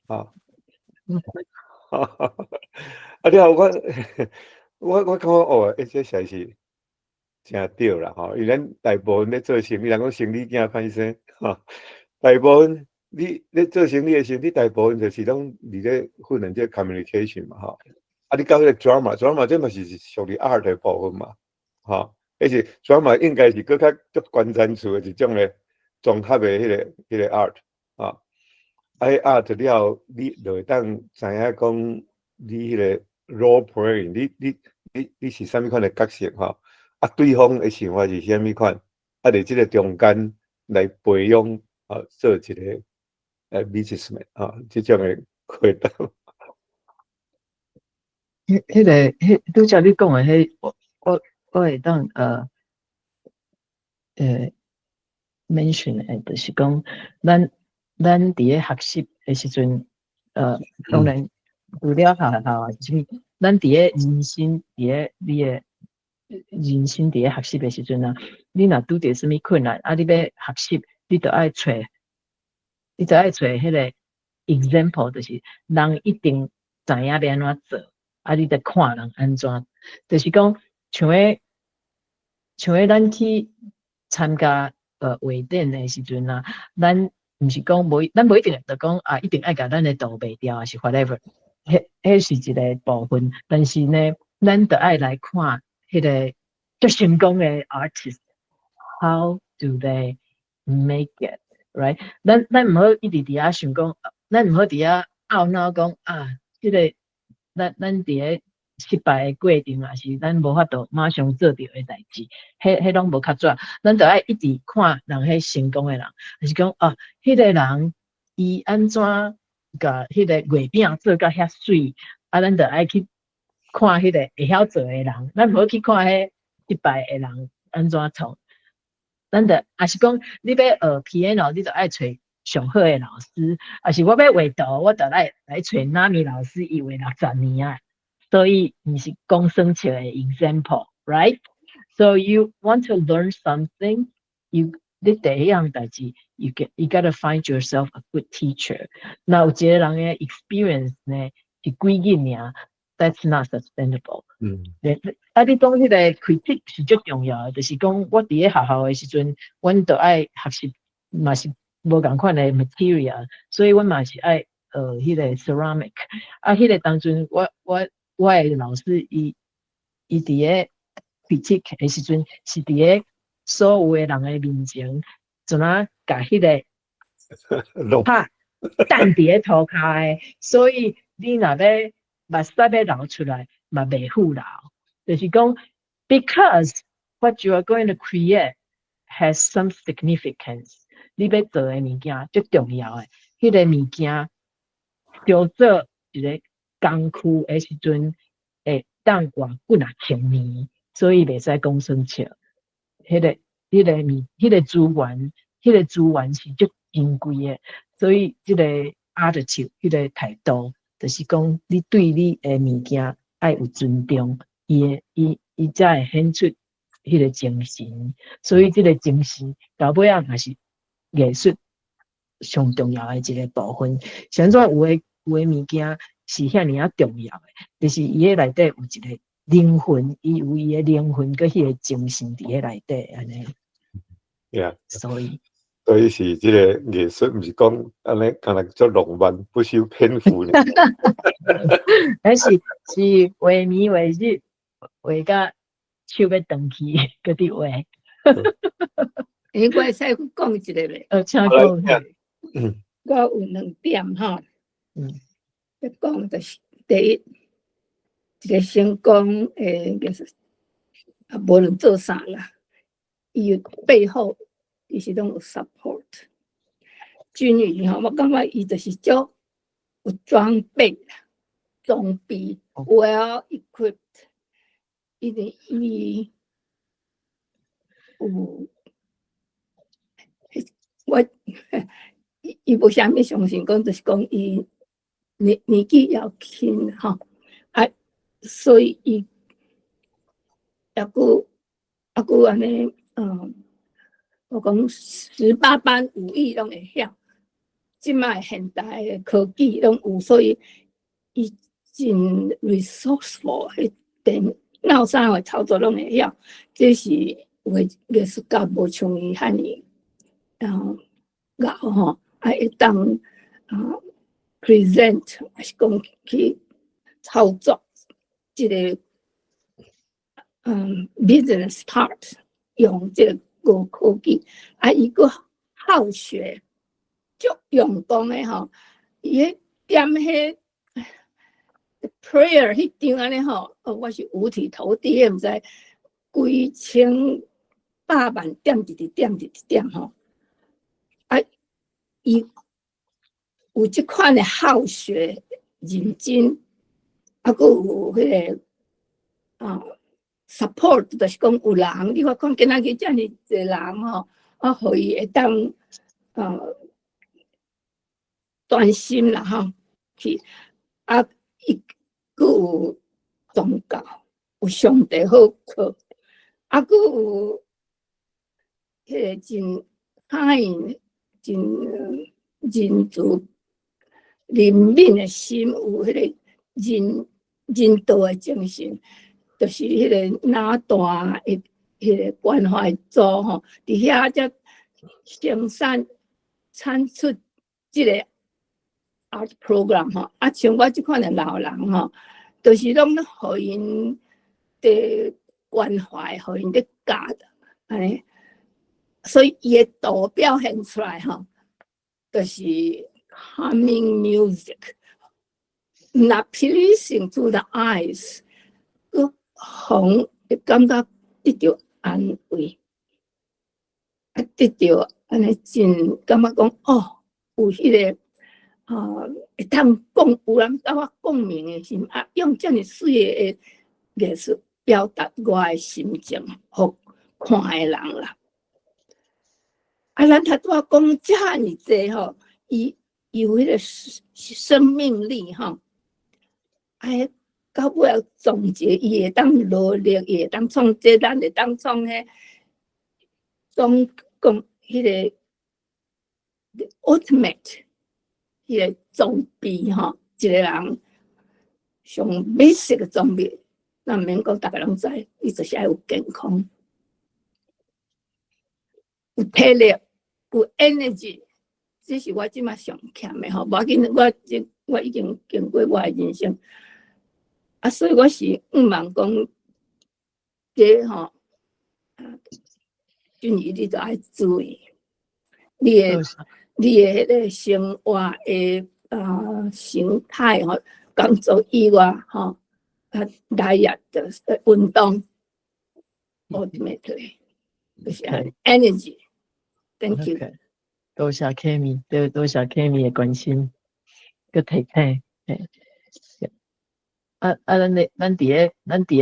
吼。啊，了後我感覺哦，欸，這實在是誠對啦吼，因為咱大部分咧做生意，人講生理囝歹生，吼，大部分你咧做生意的時陣，你大部分就是攏佇咧訓練這個 communication 嘛，吼。啊，你教彼個 drama，drama 這嘛是屬於 art 的部分嘛，吼。而且 drama 應該是閣較足懸層次的一種的綜合的彼個 art，啊。啊，彼 art 了後，你就會當知影講你彼個 role playing，你是啥物款的角色吼？啊，對方的想法是啥物款？啊，佇這個中間來培養啊，做一個businessman 啊，這種的過程。彼個，拄才你講的彼，我會當mention 的，就是講，咱佇咧學習的時陣，當然除了學校啊，啥物，咱佇咧人生，佇咧你的人生佇咧學習的時陣啊，你若拄著啥物困難，啊，你欲學習，你著愛揣彼個 example，就是人一定知影欲按怎做，啊，你著看人按怎，就是講像彼咱去參加畫展的時陣啊，咱毋是講無，咱無一定就講啊，一定愛共咱的圖賣掉，還是 whatever，彼是一個部分。但是呢，咱著愛來看彼個足成功的 artist，how do they make it，right？咱毋好一直佇遐想講，咱毋好佇遐懊惱講啊，這個咱佇咧失敗的過程，抑是咱無法度馬上做著的代誌，彼攏無較早。咱著愛一直看人彼成功的人，就是講啊，彼個人伊按怎共彼個月餅做甲遐媠，啊，咱著愛去看彼個會曉做的人，咱毋好去看彼失敗的人按怎創。咱著，抑是講你欲學 piano，你著愛揣上好的老師；抑是我欲畫圖，我著來揣哪米老師，伊畫60年啊。所以毋是講耍笑的 example，right？So you want to learn something, you 你第一樣代誌，you gotta find yourself a good teacher。若有一個人的 experience 呢，是幾日爾，that's not sustainable。啊，你講彼個 critique 是足重要的，就是講我佇咧學校的時陣，阮著愛學習，嘛是無仝款的 material，所以阮嘛是愛學彼個 ceramic。啊，彼個當陣，我的老師伊佇咧 critique 的時陣，是佇咧所有的人的面前，怎啊共彼個拍擲佇咧塗跤的，所以你若欲目屎欲流出來，嘛袂赴流。就是講，because what you are going to create has some significance。你欲做的物件足重要的，彼個物件叫做一個工具的時陣，會當活幾若千年，所以袂使講耍笑。彼個資源是足珍貴的，所以這個 attitude，彼個態度，就是講你對你的物件愛有尊重，伊才會顯出彼个精神，所以這个精神到尾仔嘛是藝術上重要的一个部分。是按怎有的物件是遐爾仔重要的，就是伊彼內底有一个靈魂，伊有伊的靈魂佮彼个精神佇彼內底按呢。 所以，所以是這个藝術，毋是講按呢，敢若足浪漫，不修邊幅呢。彼是畫暝畫日，畫甲手欲斷去，閣佇畫。欸，我會使講一个袂？請講。我有兩點吼。欲講就是第一，一个成功的藝術，啊，無論做啥啦，伊背後其實攏有 support。軍瑜吼，我感覺伊就是足有裝備啦，裝備 well equipped，因為伊有我伊無啥物相信講，就是講伊年紀猶輕吼，啊，所以伊猶閣按呢，我講十八般武藝攏會曉，這擺現代的科技攏有，所以伊真 resourceful，彼電腦啥貨操作攏會曉，這是有的藝術家無像伊遐爾𠢕吼，啊會當啊 present，抑是講去操作這个business part，用這个高科技，啊，伊閣好學，足用功的吼，伊彼點彼 prayer 彼張按呢吼，哦，我是五體投地，毋知幾千百萬點，直直點，直直點吼。啊，伊有這款的好學、認真，啊，閣有彼个啊 support，就是講有人，你看看今仔日遮爾濟人吼，啊，予伊會當啊專心啦吼，去啊，伊閣有宗教，有上帝好靠，啊，閣有彼個真 kind、真仁慈、憐憫的心，有彼個人道的精神，就是彼個哪大的彼個關懷組吼，佇遐才生產產出這個 art program 吼，啊，像我這款的老人吼，就是攏予𪜶佇關懷，予𪜶佇教的，按呢，所以伊的圖表現出來吼，就是 calming music，若 pleasing to the eyes，閣予會感覺得著安慰，啊，得著按呢真感覺講哦，有彼個啊，會當共有人佮我共鳴的心，啊，用遮爾媠的藝術表達我的心情，予看的人啦。啊，咱頭拄仔講遮爾濟吼，伊有彼個生命力吼，啊，到尾仔總結，伊會當努力，伊會當創這，咱會當創彼，總講彼個 ultimate 彼個裝備吼，一個人上 basic 的裝備，咱毋免講，逐个攏知，伊就是愛有健康，有體力，有 energy，這是我這擺上欠的吼。無要緊，我已經經過我的人生，啊，所以我是向望講，這吼，啊，俊怡你著愛注意，你的彼個生活的啊形態吼，工作以外吼，啊，diet 的運動，ultimately 就是 energy。Thank you。多謝 Kami，對，多謝 Kami 的關心，佮提醒。嘿，啊啊，咱佇咧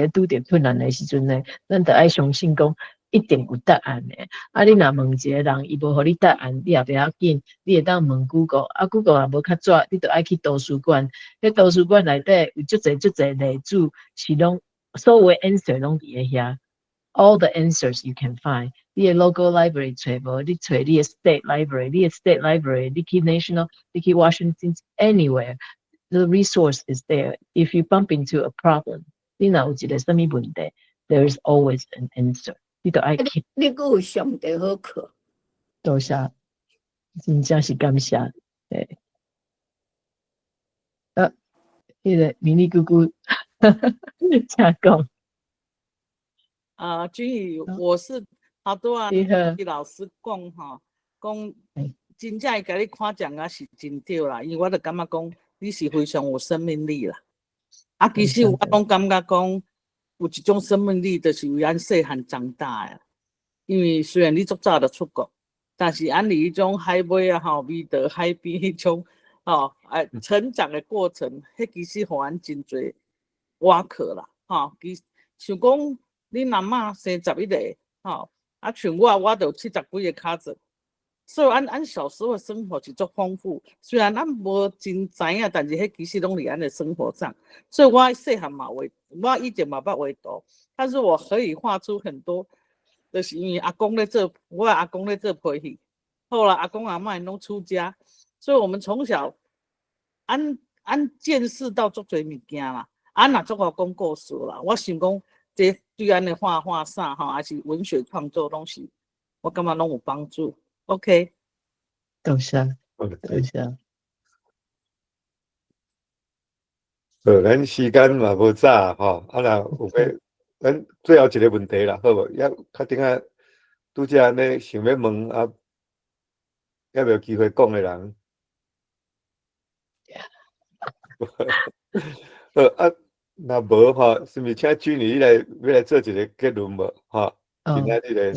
拄著困難的時陣呢，咱著愛相信講一定有答案的。啊，你若問一個人，伊無予你答案，你也袂要緊，你會當問 Google，啊，Google 若無較紙，你著愛去圖書館。彼圖書館內底有足濟足濟例子，是攏所有的 answer 攏佇咧遐。All the answers you can find。你的 local library 揣無，你揣你的 state library，你的 state library，你去 national，你去 Washington，anywhere，the resource is there. If you bump into a problem，你若有一個啥物問題，there is always an answer。你都愛去。你閣有上帝好靠。多謝，真正是感謝。對。啊，彼個明麗姑姑，請講。啊，君宇，我是好多啊，老師講吼，講真正會共你誇獎啊是真對啦，因為我就感覺講你是非常有生命力啦。啊，其實我攏感覺講有一種生命力，就是為咱細漢長大的。因為雖然你足早就出國，但是按你彼種海尾啊吼，味道海邊彼種吼，哎，成長的過程，彼其實予阮真濟挖殼啦，吼。其像講恁阿嬤生11個，吼，啊像我，我就70幾个 cousin，所以阮阮小時候生活是足豐富。雖然咱無真知影，但是彼其實攏佇咱的生活上。所以我細漢嘛畫，我以前嘛捌畫圖，但是我可以畫出很多，就是因為阿公咧做，我阿公咧做皮戲，後來阿公阿嬤𪜶攏出家，所以我們從小按按見識到足濟物件啦。啊，若足會講故事啦，我想講這對咱的畫畫啥吼，還是文學創作攏是，我感覺攏有幫助。OK，多謝，多謝。好，咱時間嘛無早吼，啊若有欲，咱最後一個問題啦，好無？猶較頂下拄才按呢想欲問啊，猶未有機會講的人。好啊，若無吼，是毋是請君你來欲來做一個結論無？吼，今仔日來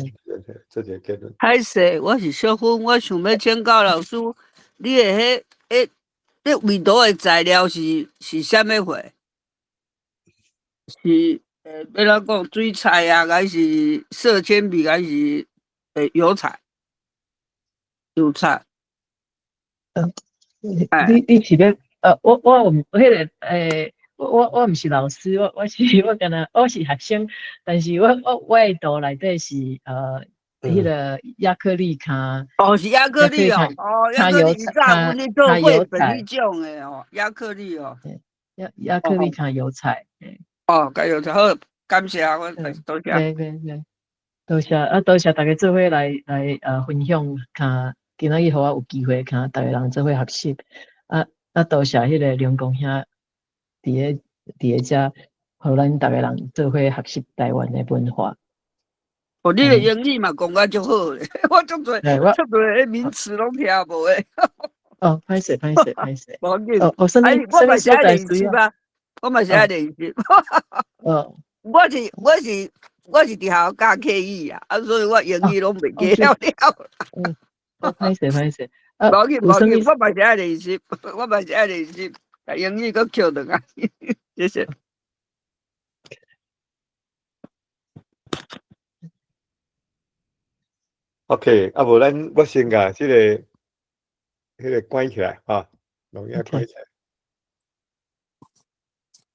做一個結論。歹勢，我是小芬，我想欲請教老師，你的彼彼你畫圖的材料是啥物貨？是欲按怎講水彩啊，還是色鉛筆，還是油彩？油彩。你是欲我有彼个我毋是老師，我是我敢若我是學生，但是我的圖內底是彼个亞克力卡。哦，是亞克力哦，哦，亞克力早阮咧做繪本彼種的哦，亞克力哦。亞克力卡油彩。哦，加油彩好，感謝我多謝。對對對，多謝啊，多謝大家做伙來分享，卡今仔日予我有機會共逐个人做伙學習，啊啊多謝彼个龍公兄佇咧遮，予咱逐个人做伙學習台灣的文化。哦，你的英語嘛講甲足好咧，我足濟足濟彼名詞攏聽無的。哦，歹勢歹勢歹勢。無要緊。哦哦，啥物我嘛是愛練習啊，我嘛是愛練習。哦。我是佇學校教客語啊，啊，所以我英語攏袂記了了。嗯，歹勢歹勢。無要緊無要緊，我嘛是愛練習，我嘛是愛練習，共英語閣抾轉來，謝謝。 OK，啊無咱我先共這个彼个關起來，哈，錄音關起來。